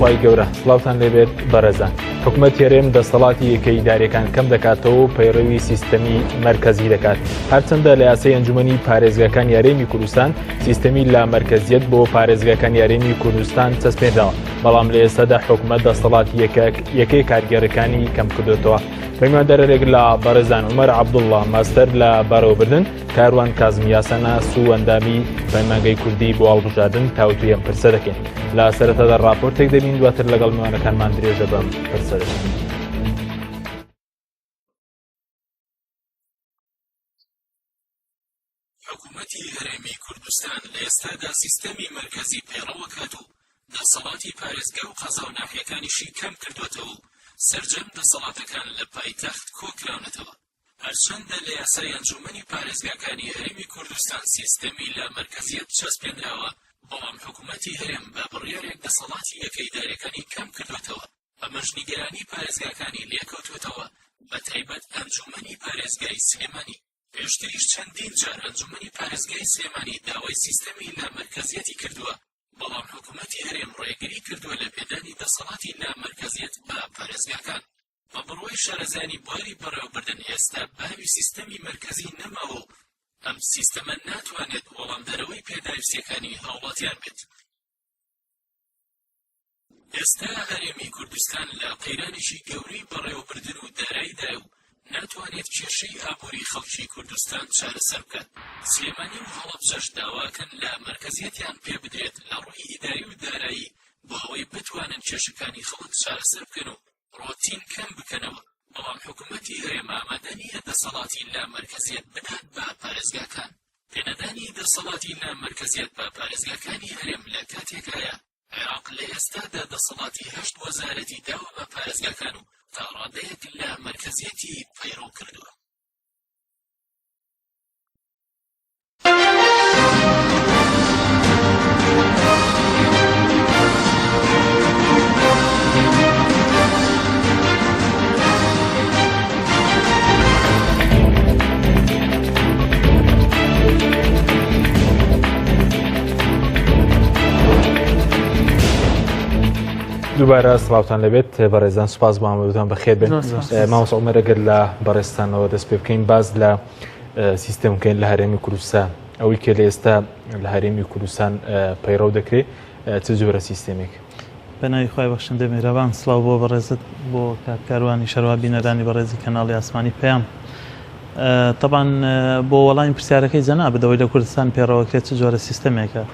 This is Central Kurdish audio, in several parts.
خوای گەورە سڵاوتان لێبێت بەڕێزان حکومەت هەرێم دەسەڵاتی یەکە ئیداریەکان کەم دەکاتەوە و پەیڕەوی سیستەمی مەرکەزی دەکات هەرچەندە لە یاسای ئەنجومەنی پارێزگاکان یارێمی کوردستان سیستەمی لا مەرکەزیەت بۆ پارێزگاکان یارێمی کوردستان چەسپێنراوە بەڵام لە ئێستادا حکومەت دەسەڵاتی یەکەی کارگێڕەکانی کەم کردوێتەوە پەیماندەرێک لە بەڕێزان عمر عەبدوڵڵا ماستەر لە بەڕێوەبردن کاروان کازم یاساناس و ئەندامی پەیمانگەی کوردی بۆ هەڵبژاردن تاوتوێی ئەم پرسە دەکەین لە سەرەتادا راپۆرتێک دەبین دواتر لەگەڵ میوانەکانمان درێژە بەم پرسە دەکەین. حکوومەتی هەرێمی کوردستان لە ئێستادا سیستەمی مەرکەزی پەیڕەوەکات و دەسەڵاتی پارێزگا و قەزا و ناحیەکانیشی کەم کردووەتەوە و سەرجەم دەسەڵاتەکان لە پایتەخت کۆکراونەتەوە. هەرچەندە لە یاسای ئەنجوومەنی پارێزگاکانی هەرێمی کوردستان سیستەمی لامەرکەزیەت چەسپێنراوە، بەڵام حکوومەتی هەرێم بە بڕیارێک دەسەڵاتی یەکە ئیداریەکانی کەم کردووەتەوە، ئەمەش نیگەرانی پارێزگاکانی لێکەوتووەتەوە، بەتایبەت ئەنجوومەنی پارێزگای سلێمانی. پێشتریش چەندین جار ئەنجوومەنی پارێزگای سلێمانی داوای سیستەمی لامەرکەزیەتی کردووە، بەڵام حکوومەتی هەرێم ڕێگری کردووە لە پێدانی دەسەڵاتی لامەرکەزیەت بە پارێزگاکان. بە بڕوای شارەزایانی بواری بەڕێوەبردن ئێستا باوی سیستەمی مەرکەزی نەماوە و ئەم سیستەمە ناتوانێت وەڵامدەرەوەی پێداویستیەکانی هاوڵاتیان بێت. ئێستا هەرێمی کوردستان لە قەیرانێکی گەورەی بەڕێوەبردن و داراییدایە و ناتوانێت کێشەی ئابووری خەڵکی کوردستان چارەسەر بکات. سلێمانی و هەڵەبجەش داواکەن لە مەرکەزیەتیان پێ بدرێت لە ڕووی ئیداری و دارایی بۆ ئەوەی بتوانن کێشەکانی خەڵک چارەسەر بکەن و ڕۆتین کەم بکەنەوە، بەڵام حکومەتی هەرێم ئامادە نییە دەسەڵاتی لامەرکەزیەت بدات بە پارێزگاکان. پێنەدانی دەسەڵاتی لامەرکەزیەت بە پارێزگاکانی هەرێم لە کاتێکایە عێراق لە ئێستادا دەسەڵاتی هەشت وەزارەتی داوە بە پارێزگاکان و تا ڕادەیەک لامەرکەزیەتی پەیڕەو کردووە. دووبارە سڵاوتان لەبێت بەڕێزان سوپاس بۆ ئامادەبووتان بەخێر بێن مامۆستا عومەر ئەگەر لە بەڕێزتانەوە دەست پێ بکەین باز لە سیستەم بکەین لە هەرێمی کوردستان ئەوەی کە لە ئێستا لە هەرێمی کوردستان پەیڕەو دەکرێت چ جۆرە سیستێمێک؟ بەناوی خوای بەخشندە میهرەبان سڵاو بۆ بەڕێزت بۆ کاک کاروانی شەروا بینەرانی بەڕێزی کەناڵی ئاسمانی پەیام تەبان بۆ وەڵامی پرسیارەکەی جەنابت ئەوەی لە کوردستان پێڕەوەکرێت چ جۆرە سیستەمێکە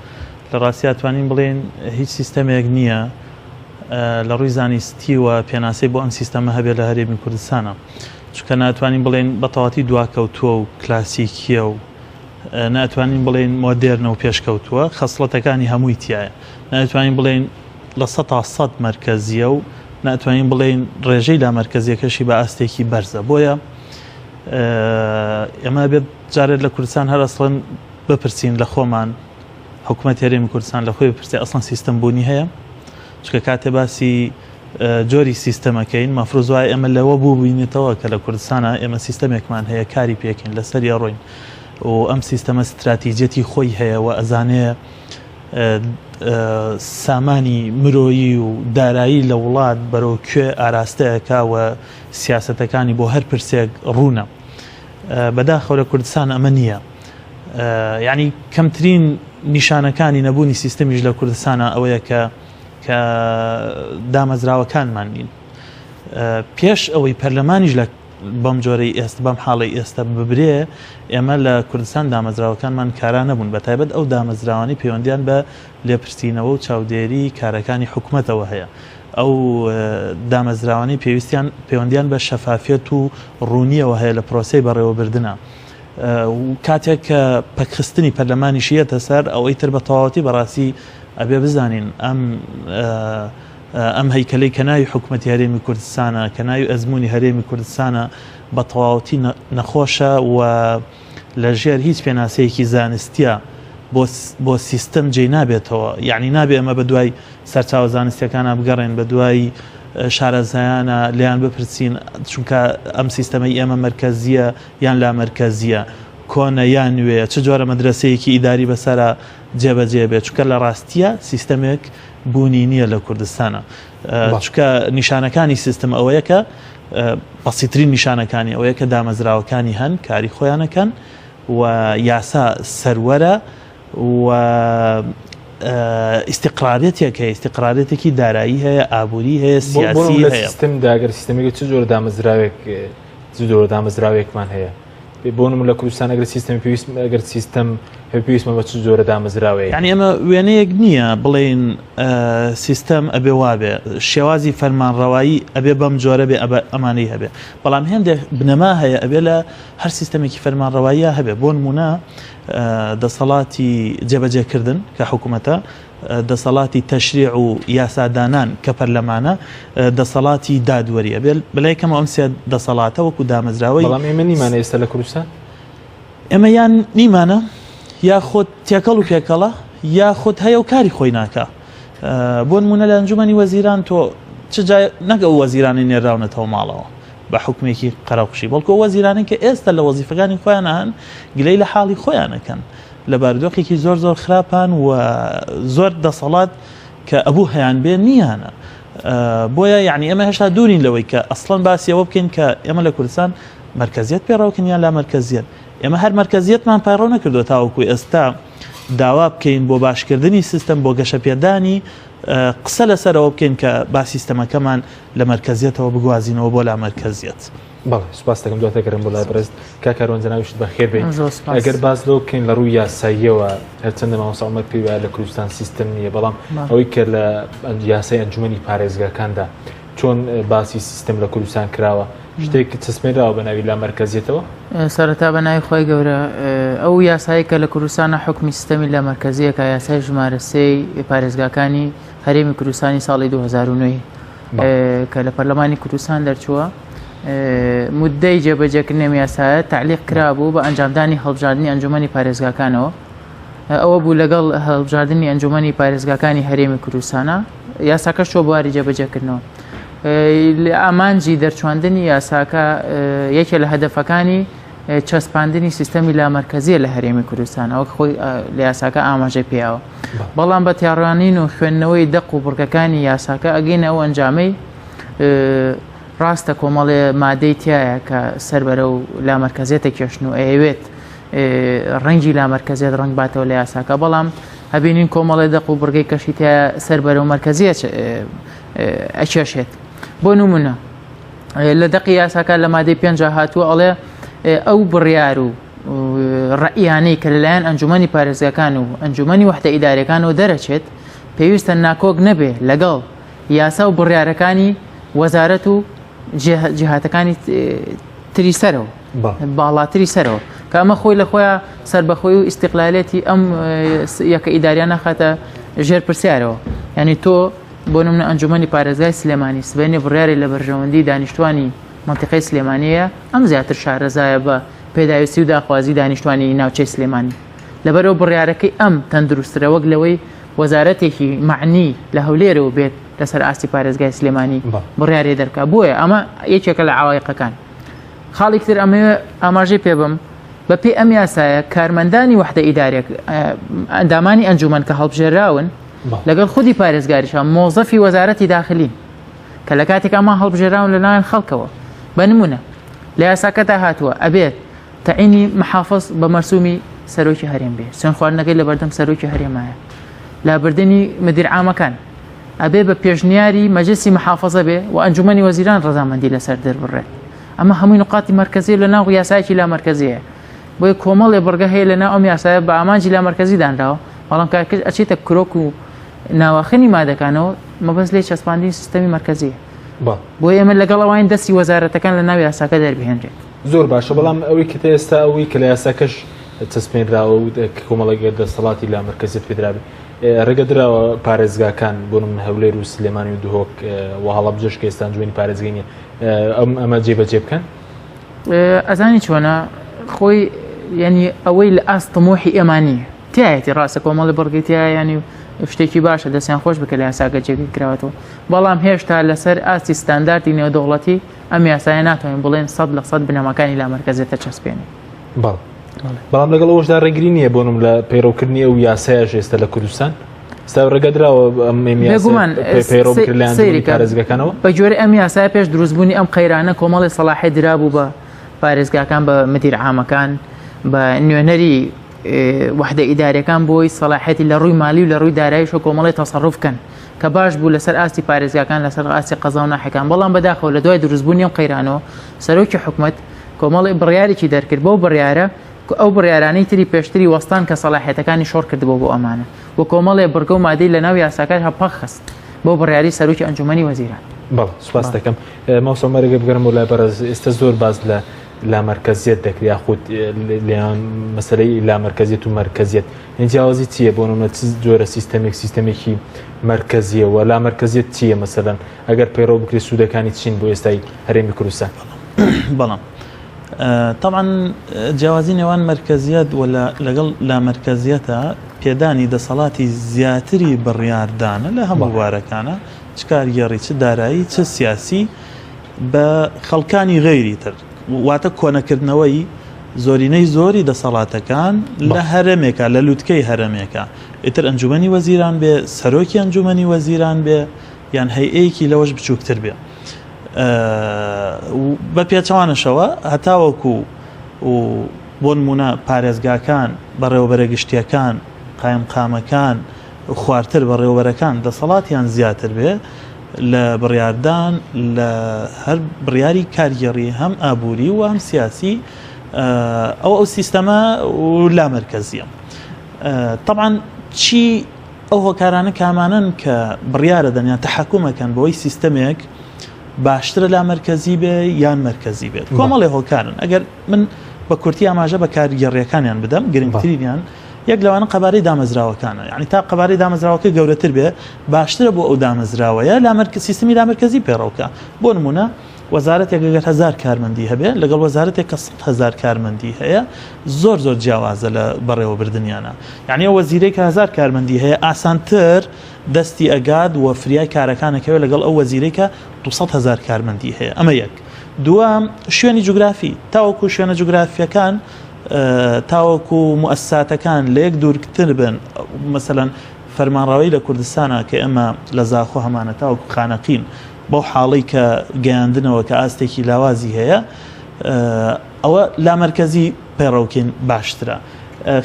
لە ڕاستیا توانین بڵێین هیچ سیستەمێک نییە لە ڕووی زانیستیوە پێناسەی بۆ ئەم سیستەمە هەبێت لە هەرێمی کوردستانە چونکە ناتوانین بڵێین بەتەواتی دواکەوتووە و کلاسیکیە و ناتوانین بڵێین مۆدێرنە و پێشکەوتووە، خەسڵەتەکانی هەمووی تیایە. ناتوانین بڵێین 100% مەرکەزییە و ناتوانین بڵێین ڕێژەی لامەرکەزیەکەشی بە ئاستێکی بەرزە. بۆیە ئێمە بێت جارێت لە کوردستان هەر ئەسڵەن بپرسین لە خۆمان حکوومەت هەرێمی کوردستان لە خۆی بپرسێ ئەسڵەن سیستەم بوونی هەیە چونکە کاتێ باسی جۆری سیستەمەکەین مەفروز وایە ئێمە لەوە بووبینێتەوە کە لە کوردستانە ئێمە سیستەمێکمان هەیە کاری پێکەین لەسەری ئەڕۆین و ئەم سیستەمە ستراتیجیەتی خۆی هەیە و ئەزانێ سامانی مرۆیی و دارایی لە وڵات بەرەو کوێ ئاراستەیەکە و سیاسەتەکانی بۆ هەر پرسێک ڕوونە بەداخەوە لە کوردستان ئەمە نییە یعنی کەمترین نیشانەکانی نەبوونی سیستەمیش لە کوردستانە ئەوەیە کە کە دامەزراوەکانمان نین پێش ئەوەی پەرلەمانیش لە بەم جۆرەی ئێست بەم حاڵی ئێستا ببرێ ئێمە لە کوردستان دامەزراوەکانمان کارا نەبوون بە تایبەت ئەو دامەزراوانی پەیوەندیان بە لێپرسینەوە و چاودێری کارەکانی حکوومەتەوە هەیە ئەو دامەزراوانی پێویستیان پەیوەندیان بە شەفافیەت و ڕوونیەوە هەیە لە پرۆسەی بەڕێوەبردنە. و کاتێک کە پەکخستنی پەرلەمانیش یەتە سەر ئەوەی تر بە تەواوەتی بەڕاستی ئەبێ بزانین ئەم ئەم هەیکەلەی کە ناوی حکوومەتی هەرێمی کوردستانە کە ناوی ئەزمموی هەرێمی کوردستانە بە تەواوەتی نەخۆشە و لە ژێر هیچ پێناسەیەکی زانستیە بۆ سیستم جێ نابێتەوە یعنی نابێ ئەمە بە دوای سەرچاوە زانستیەکانە بگەڕێن بە دوای شارەزایانە لیان بپرسین چونکە ئەم سیستەمەی ئێمە مرکزیە یان لامەرکەزیە. کۆنە یا نوێیە، چ جۆرە مەدرەسەیەکی ئیداری بەسەرا جێبەجێ بێت، چونکە لە ڕاستییا سیستەمێک بوونی نییە لە کوردستانا. چونکە نیشانەکانی سیستم ئەوەیە کە بەسیترین نیشانەکانی ئەوەیە کە دامەزراوەکانی هەن کاری خۆیانەکەن و یاسا سەروەرە و ئیستیقرارێتێک هەیە ئیستیقرارێتێکی دارایی هەیە ئابووری هەیە سیاسی هەیە سیستمدا گەر سیستمێکی چ جۆرە دامەزراوێک چ جۆرە دامەزراوێکمان هەیە بۆ نمونە لە کوردستان ئەگەر سیستەمی پێویست ئەگەر سیستەم هەبێ پێویستمە بە چ جۆرە دامەزراوەیەک؟ یانی ئەمە وێنەیەک نییە بڵێین سیستەم ئەبێ وابێ شێوازی فەرمانڕەوایی ئەبێ بەم جۆرە بێ ئەمانەی هەبێ بەڵام هێندێک بنەما هەیە ئەبێ لە هەر سیستەمێکی فەرمانڕەواییە هەبێ بۆ نمونە دەسەڵاتی جێبەجێکردن کە حکوومەتە دەسەڵاتی تەشریع و یاسادانان کە پەرلەمانە، دەسەڵاتی دادوەری ئەبێ بەلای کەمەوە ئەم سێ دەسەڵاتە وەکو دامەزراوەی بەڵام ئێمە نیمانە ئێستا لە کوردستان؟ ئێمە یان نیمانە یاخود تێکەڵ و پێکەڵە یاخود هەیە و کاری خۆی ناکا. بۆ نمونە لە ئەنجومەنی وەزیران تۆ چ جای نەک ئەو وەزیرانەی نێراونەتەوە ماڵەوە بە حوکمێکی قەرەقوشی بەڵکو ئەو وەزیرانەی کە ئێستا لە وەزیفەکانی خۆیان هەن گلەی لە حاڵی خۆیان ئەکەن. لە بارودۆخێکی زۆر زۆر خراپان و زۆر دەسەڵات کە ئەبوو هەیان بێ نییانە. بۆیە یعنی ئێمە هێشتا دوورین لەوەی کە ئەسڵەن باسی ئەوە بکەین کە ئێمە لە کوردستان مەرکەزیەت پێڕەوکن یان لا مەرکەزیەت. ئێمە هەر مەرکەزیەتمان پەیڕەو نەکردووە تاوەکو ئێستا داوا بکەین بۆ باشکردنی سیستەم بۆ گەشەپێدانی قسە لەسەرەوە بکەین کە با سیستەمەکەمان لە مەرکەزیەتەوە بگوازینەوە بۆ لا مەرکەزیەت. بەڵێ سوپاس دەکەم دواتر گەرم بۆ لای بەڕێز کاک کاروان جەنابیشت بەخێر بێی ئەگەر باس لەوە بکەین لە ڕووی یاساییەوە هەرچەندە مامۆستا عومەر پێی وایە لە کوردستان سیستم نییە بەڵام ئەوەی کە لە یاسای ئەنجومەنی پارێزگاکاندا چۆن باسی سیستم لە کوردستان کراوە شتێک چەسپێنراوە بە ناوی لا مەرکەزیەتەوە؟ سەرەتا بە ناوی خی گەورە ئەو یاسایی کە لە کوردستانە حکمی سیستەمی لە مەرکەزیەکە یاسای ژمارە سێی پارێزگاکانی هەرێمی کوردستانی ساڵی 2009 کە لە پەرلەمانی کوردستان دەرچووە مدەی جێبەجێکردنی ئەم یاسایە تعلیق کرابوو بە ئەنجامدانی هەڵبژاردنی ئەنجومەنی پارێزگاکانەوە ئەوە بوو لەگەڵ هەڵبژاردنی ئەنجومەنی پارێزگاکانی هەرێمی کوردستانە یاساکە شۆ بواری جێبەجێکردنەوە ئامانجی دەرچواندنی یاساکە یەکێ لە هەدەفەکانی چەسپاندنی سیستەمی لامەرکەزیە لە هەرێمی کوردستان ئەوەک خۆی لە یاساکە ئاماژەی پێیاوە بەڵام بە تیاڕوانین و خوێندنەوەی دەق و بڕگەکانی یاساکە ئەگەینە ئەو ئەنجامەی ڕاستە کۆمەڵێ مادەی تایە کە سەر بەرە و لامەرکەزیەتە کێشن و ئەیەوێت ڕەنگی لامەرکەزیەت ڕەنگ باتەوە لە یاساکە بەڵام هەبینین کۆمەڵێ دەق و بڕگەی کەشی تایە سەر بەرەو مەرکەزیە ئەکێشێت بۆ نمونە لە دەقی یاساکە لە مادەی پێنجا هاتووە ئەڵێ ئەو بڕیار و ڕەئیانەی کە لەلایەن ئەنجومەنی پارێزگاکان و ئەنجومەنی وەحدە ئیدارەکانەوە دەرەچێت پێویستە ناکۆک نەبێ لەگەڵ یاسا و بڕیارەکانی وەزارەت و جیهاتەکانی تری سەرەوە باڵاتری سەرەوە کە ئەمە خۆی لە خۆیان سربەخۆی و ئیسیقلالێتی ئەم یەکە ئیداریان ناخاتە ژێر پرسیارەوە یعنی تۆ بۆ نمونە ئەنجومەنی پارێزگای سلێمانی سبەینێ بڕیاری لە بەرژەوەندی دانیشتوانی مەنتیقەی سلێمانییە، ئەم زیاتر شارەزایە بە پێداویستی و داخوازی دانیشتوانی ناوچەی سلێمانی. لەبەرئەوە بڕیارەکەی ئەم تەندروستترە وەک لەوەی وەزارەتێکی مەعنی لە هەولێرەوە بێت لەسەر ئاستی پارێزگای سلێمانی بڕیارێ دەرکا. بۆیە ئەمە یەکێکە لە عەوایقەکان. خاڵێکی تر ئەمەوێ ئاماژەی پێ بەم، بەپێی ئەم یاسایە کارمەندانی وەحدە ئیدارێک ئەندامانی ئەنجومەن کە هەڵبژێراون لەگەڵ خودی پارێزگاریشا مۆزەفی وەزارەتی داخلین کە لە کاتێک ئەمە هەڵبژێراون لەلایەن خەڵکەوە بە نمونە لە یاساکەدا هاتووە ئەبێت تەعینی محافظ بە مەرسومی سەرۆکی هەرێم بێ سوێن خواردنەکەی لە بەردەم سەرۆکی هەرێمایە لابردنی مدیر عامەکان ئەبێ بە پێشنیاری مەجلسی محافظە بێ و ئەنجومەنی وەزیران ڕەزامەندی لەسەر دەربڕێت ئەمە هەمووی نقاتی مەرکەزی لە ناو یاسایەکی لا مەرکەزیە بۆیە کۆمەڵێ بڕگە هەیە لەناو ئەم یاسایە بە ئامانجی لامەرکەزی دانراوە، بەڵام کاتێک ئەچیتە کرۆک و ناواخنی مادەکانەوە مەبەست لێی چەسپاندنی سیستەمی مەرکەزیە. بۆیە ئێمە لەگەڵ ئەوەین دەستی وەزارەتەکان لەناو یاساکە دەربهێنرێت. زۆر باشە، بەڵام ئەوەی کە تا ئێستا ئەوەی کە لە یاساکەش چەسپێنراوە و کۆمەڵێک دەسەڵاتی لامەرکەزیەت پێدرابێ، ڕێگە دراوە پارێزگاکان بۆ نمونە هەولێر و سلێمانی و دهۆک و هەڵەبجەش کە ئێستا ئەنجومەنی پارێزگای نییە ئەمە جێبەجێ بکەن؟ ئەزانی چۆنە خۆی ینی ئەوەی لە ئاست تموحی ئێمە نییە تایەتی ڕاستە کۆمەڵی بڕگەی تیا ینی شتێکی باشە دەستیان خۆش بکە لە یاساکە جێگیر کراوەتەوە بەڵام هێشتا لەسەر ئاستی ستاندارتی نێودەوڵەتی ئەم یاسایە ناتوانین بڵێن سەد لە سەد بنەماکانی لامەرکەزیەتە چەسپێنێ. بەڵام لەگەڵ ئەوەشدا ڕێگری نییە بۆ نم لە پەیڕەوکردنی ئەو یاسایەش ئێستا لە کوردستان ستا ڕێگە دراوە ئەم بێگومان پەیڕەو بکرێت لە ئەنجومەنی پارێزگەکانەوە؟ بە گوێرەی ئەم یاسایە پێش دروستبوونی ئەم قەیرانە کۆمەڵی سەڵاحی درابوو بە پارێزگاکان بە مدیر عامەکان بە نوێنەری وحدە ئیدارەکان بۆی سەڵاحەتی لە ڕووی مالی و لە ڕووی داراییشەوە کۆمەڵی تەسەڕوف کەن کە باش بوو لەسەر ئاستی پارێزگاکان لەسەر ئاستی قەزا و ناحیەکان بەڵام بەداخەوە لە دوای دروستبوونی ئەم قەیرانەوە سەرۆکی حکومەت کۆمەڵی بڕیارێکی دەرکرد بەو بڕیارە ئەو بڕیارانەی تری پێشتری وەستان کە سەڵاحیەتەکانی شۆڕ کردبوو بۆ ئەمانە و کۆمەڵێ بڕگە و مادەی لەناو یاساکە پەک خست بۆ بڕیاری سەرۆکی ئەنجومەنی وەزیران. بەڵێ سوپاس دەکەم مامۆستا عومەر ئەگەر بگەڕێمەوە لای بەڕێز ئێستا زۆر باس لە لامەرکەزیەت دەکرێت یاخود لێیان مەسەلەی لامەرکەزیەت و مەرکەزیەت یعنی جیاوازی چییە بۆ نمونە چ جۆرە سیستەمێک سیستەمێکی مەرکەزیە و لامەرکەزیەت چییە مەسەلەن ئەگەر پەیڕەو بکرێت سوودەکانی چین بۆ ئێستای هەرێمی کوردستان؟ بەڵام تەبعەن جیاوازی نێوان مەرکەزیەت و لەگەڵ لامەرکەزیەتە پێدانی دەسەڵاتی زیاتری بڕیاردانە لە هەموو بوارەکانە چ کارگێڕی چ دارایی چ سیاسی بە خەڵکانی غەیری تر واتە کۆنەکردنەوەی زۆرینەی زۆری دەسەڵاتەکان لە هەرەمێکە لە لوتکەی هەرەمێکە ئیتر ئەنجومەنی وەزیران بێ سەرۆکی ئەنجومەنی وەزیران بێ یان هەیئەیەکی لەوەش بچووکتر بێ بە پێچەوانەشەوە هەتاوەکو و بۆ نمونە پارێزگاکان بەڕێوەبەرە گشتیەکان قایمقامەکان خوارتر بەڕێوەبەرەکان دەسەڵاتیان زیاتر بێ لە بڕیاردان لە هەر بڕیاری کارگێڕی هەم ئابووری و هەم سیاسی ئەو ئەو سیستەمە و لامەرکەزیە طبعا چی ئەو هۆکارانە کامانەن کە بڕیارە دەن یان تەحەکومەکەن بۆی سیستەمێک باشترە لا مەرکەزی بێ یان مەرکەزی بێت کۆمەڵێ هۆکارن ئەگەر من بە کورتی ئاماژە بە کارگێڕیەکانیان بدەم گرنگترینیان یەک لەوانە قەبارەی دامەزراوەکانە یعنی تا قەبارەی دامەزراوەکە گەورەتر بێ باشترە بۆ ئەو دامەزراوەیە لامەرکە سیستمی لامەرکەزی پەیڕەوکە بۆ نمونە وەزارەتێک ئەگەر هەزار کارمەندی هەبێ لەگەڵ وەزارەتێک کە 100 هەزار کارمەندی هەیە زۆر زۆر جیاوازە لە بەڕێوەبردنیانە یعنی ئەو وەزیرەی کە هەزار کارمەندی هەیە ئاسانتر دەستی ئەگات و فریای کارەکانەکەوێت لەگەڵ ئەو وەزیرەی کە 200 هەزار کارمەندی هەیە ئەمە یەک دووەم شوێنی جوگرافی تاوەکو شوێنە جوگرافیەکان تاوەکو موئەسساتەکان لە یەک دوورتر بن مەسەلەن فەرمانڕەوایی لە کوردستانە کە ئێمە لە زاخۆ هەمانە تاوەکو خانەقین بەو حاڵەی کە گەیاندنەوە کە ئاستێکی لاوازی هەیە ئەوە لامەرکەزی پەیڕەوکەین باشترە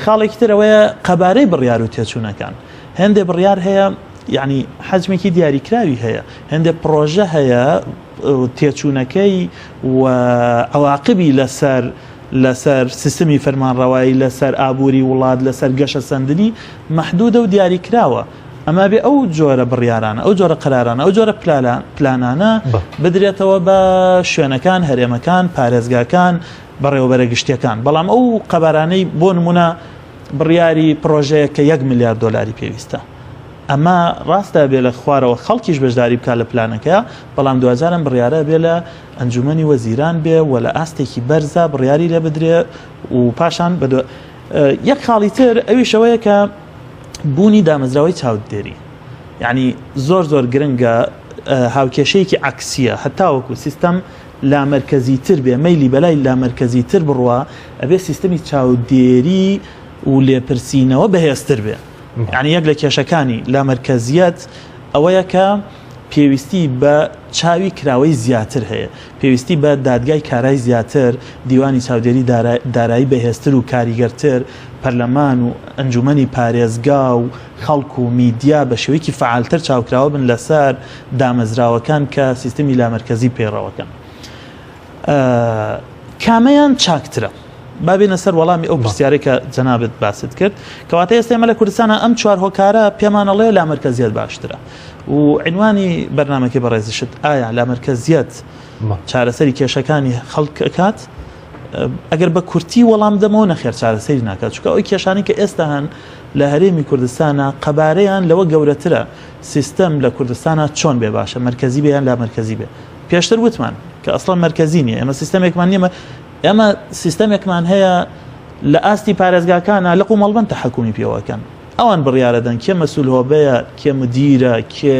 خاڵێکی تر ئەوەیە قەبارەی بڕیار و تێچوونەکان هەندێ بڕیار هەیە یعنی حەجمێکی دیاریکراوی هەیە هەندێک پرۆژە هەیە تێچوونەکەی و عواقبی لەسەر لەسەر سیستمی فەرمانڕەوایی، لەسەر ئابووری وڵات، لەسەر گەشەسەندنی مەحدوودە و دیاریکراوە. ئەمە ئەبێ ئەو جۆرە بڕیارانە، ئەو جۆرە قەرارانە، ئەو جۆرە پلانانە بدرێتەوە بە شوێنەکان، هەرێمەکان، پارێزگاکان، بەڕێوەبەرە گشتییەکان. بەڵام ئەو قەبارانەی بۆ نموونە بڕیاری پڕۆژەیەک کە یەک ملیار دۆلاری پێویستە، ئەمە ڕاستە ئەبێ لە خوارەوە خەڵکیش بەشداری بکات لە پلانەکە، بەڵام دواجار ئەم بڕیارە ئەبێ لە ئەنجومەنی وەزیران بێ و لە ئاستێکی بەرزا بڕیاری لێ بدرێ و پاشان بە یەک خاڵی تر ئەویش ئەوەیە کە بوونی دامەزراوەی چاودێری یعنی زۆر زۆر گرنگە هاوکێشەیەکی عەکسیە هەتاوەکو سیستەم لامەرکەزی تر بێ مەیلی بەلای لامەرکەزی تر بڕوا ئەبێ سیستەمی چاودێری و لێپرسینەوە بەهێزتر بێ یعنی یەک لە کێشەکانی لامەرکەزیەت ئەوەیە کە پێویستی بە چاوی کراوەی زیاتر هەیە، پێویستی بە دادگای کارای زیاتر، دیوانی چاودێری دارایی بەهێزتر و کاریگەرتر، پەرلەمان و ئەنجومەنی پارێزگا و خەڵک و میدیا بە شێوەیەکی فەعالتر چاوکراوە بن لەسەر دامەزراوەکان کە سیستمی لامەرکەزی پەیڕەوەکەن. کامەیان چاکترە؟ با بێینە سەر وەڵامی ئەو پرسیارەی کە جەنابت باست کرد کەواتە ئێستا ئێمە لە کوردستانە ئەم چوار هۆکارە پێمان ئەڵێ لامەرکەزیەت باشترە و عنوانی بەرنمەکەی بەڕێزیشت ئایا لامەرکەزیەت چارەسەری کێشەکانی خەڵک ئەکات ئەگەر بە کورتی وەڵام دەمەوە نەخێر چارەسەری ناکات چونکە ئەوی کێشانی کە ئێستا هەن لە هەرێمی کوردستانە قەبارەیان لەوە گەورەترە سیستەم لە کوردستانە چۆن بێ باشە مەرکەزی بێ یان لامەرکەزی بێ پێشتر وتمان کە ئەسڵەن مەرکەزی نییە ئێمە سیستەمێکمان نییە ئێمە سیستەمێکمان هەیە لە ئاستی پارێزگاکانە لق و مەڵبەند تەحەکومی پێوەکەن ئەوان بڕیارەدەن کێ مەسول هۆبەیە کێ مدیرە کێ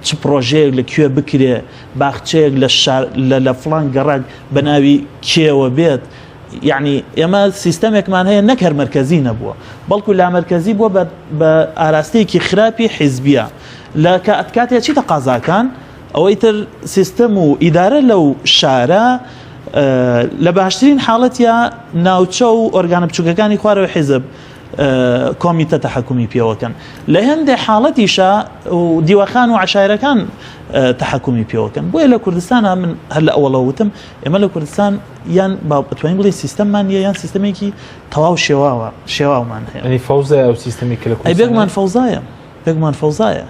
چ پرۆژەیەک لە کوێ بکرێ باخچەیەک لە شار لە لە فڵان گەڕەک بە ناوی کێوە بێت. یعنی ئێمە سیستەمێکمان هەیە نەک هەر مەرکەزی نەبووە بەڵکو لامەرکەزی بووە بە ئاراستەیەکی خراپی حیزبیە لە کاتێ چیتە قازاکان ئەوەی تر سیستەم و ئیدارە لەو شارە لە باشترین حاڵەتیا ناوچە و ئۆرگانە بچووکەکانی خوارەوەی حیزب کۆمیتە تەحەکومی پێوەکەن لە هەندێک حاڵەتیشا و دیوەخان و عشایرەکان تەحەکومی پێوەکەن بۆیە لە کوردستانە من هەر لە ئەوەڵە وتم ئێمە لە کوردستان یان با بتوانین بڵێ سیستەممان نیە یان سیستەمێکی تەواو شێواوە شێواومان هەیە یعنی فەوزای ئەو سیستەمی کە لە ئەی بێگومان فەوزایە بێگومان فەوزایە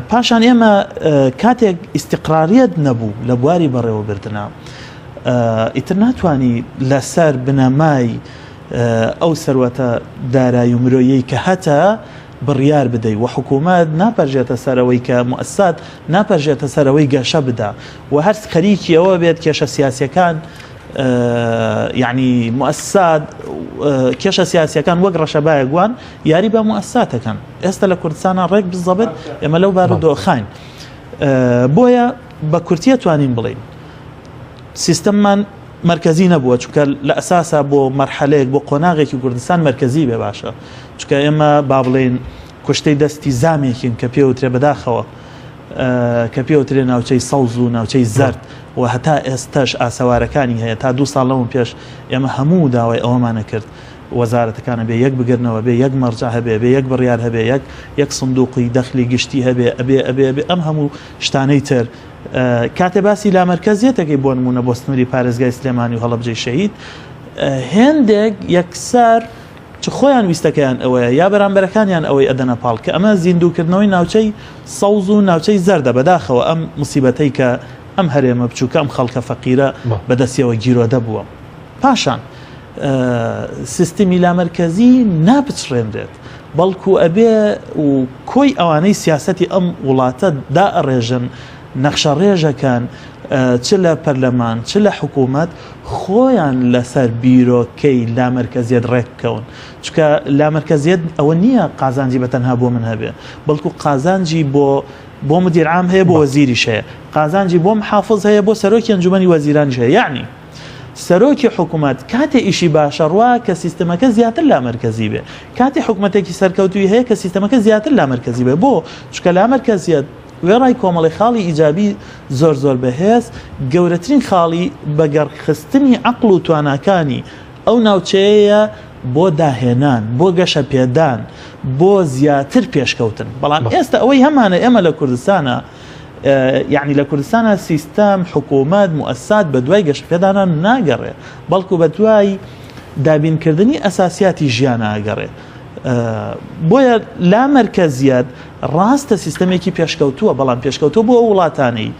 پاشان ئێمە کاتێک ئیستیقراریەت نەبوو لە بواری بەڕێوەبردنا ئیتر ناتوانی لەسەر بنەمای ئەو سەروەتە دارایی و مرۆیەی کە هەتە بڕیار بدەی و حکوومەت ناپەرژێتە سەرەوەی کە موسسات ناپەرژێتە سەرەوەی گەشە بدا و هەر خەریکی ئەوە بێت کێشە سیاسیەکان یعنی موسسات کێشە سیاسیەکان وەک ڕەشەبایەک وان یاری بە موسساتەکەن ئێستا لە کوردستانە ڕێک بزەبت ئێمە لەو بارودۆخین بۆیە بە کورتیە توانین بڵین سیستممان مەرکەزی نەبووە چونکە لە ئەساسا بۆ مەرحەلەیەک بۆ قۆناغێکی کوردستان مەرکەزی بێ باشە چونکە ئێمە با بڵێین کوشتەی دەستی زامێکین کە پێوترێ بەداخەوە کە پێوترێ ناوچەی سەوز و ناوچەی زەرد و هەتا ئێستەش ئاسەوارەکانی هەیە تا دوو ساڵ لەوە پێش ئێمە هەموو داوای ئەوەمانە کرد وەزارەتەکانە بێ یەک بگرنەوە بێ یەک مەرجع هەبێ بێ یەک بڕیار هەبێ یەک یەک سندوقی دەخلی گشتی هەبێ ئەبێ ئەبێ ئەبێ ئەم هەموو شتانەی تر کاتێ باسی لامەرکەزیەتەکەی بۆ نمونە بۆ سنووری پارێزگای سلێمانی و هەڵەبجەی شەهید هێندێک یەکسەر چ خۆیان ویستەکەیان ئەوەیە یا بەرامبەرەکانیان ئەوەی ئەدەنە پاڵ کە ئەمە زیندووکردنەوەی ناوچەی سەوز و ناوچەی زەردە بەداخەوە ئەم مصیبەتەی کە ئەم هەرێمە بچووکە ئەم خەڵکە فەقیرە بەدەستیەوە گیرۆدە بووە پاشان سیستمی لامەرکەزی ناپچڕێنرێت بەڵکو ئەبێ و کۆی ئەوانەی سیاسەتی ئەم وڵاتە دائەڕێژن، نەخشەڕێژەکەن، چ لە پەرلەمان چ لە حکوومەت خۆیان لەسەر بیرۆکەی لامەرکەزیەت ڕێک بکەون. چونکە لامەرکەزیەت ئەوە نییە قازانجی بە تەنها بۆ من هەبێ، بەڵکو قازانجی بۆ بۆ مدیر عام هەیە، بۆ وەزیریش هەیە، قازانجی بۆ محافز هەیە، بۆ سەرۆکی ئەنجومەنی وەزیرانیش هەیە. یەعنی سەرۆکی حکومەت کاتێ ئیشی باشە ڕوا کە سیستمەکە زیاتر لامەرکەزی بێ، کاتێ حکومەتێکی سەرکەوتووی هەیە کە سیستەمەکە زیاتر لامەرکەزی بێ، بۆ؟ چونکە لامەرکەزیەت وێڕای کۆمەڵی خاڵی ئیجابی زۆر زۆر بەهێز، گەورەترین خاڵی بەگەڕخستنی عەقڵ و تواناکانی ئەو ناوچەیەیە بۆ داهێنان، بۆ گەشەپێدان، بۆ زیاتر پێشکەوتن. بەڵام ئێستا ئەوەی هەمانە ئێمە لە کوردستانا، یەعنی لە کوردستانا سیستەم، حکوومەت، موئەسسات بە دوای گەشەپێدانا ناگەڕێ، بەڵکوو بە دوای دابینکردنی ئەساسیاتی ژیانا ئەگەڕێ. بۆیە لامەرکەزیەت ڕاستە سیستەمێکی پێشکەوتووە، بەڵام پێشکەوتووە بۆ ئەو وڵاتانەی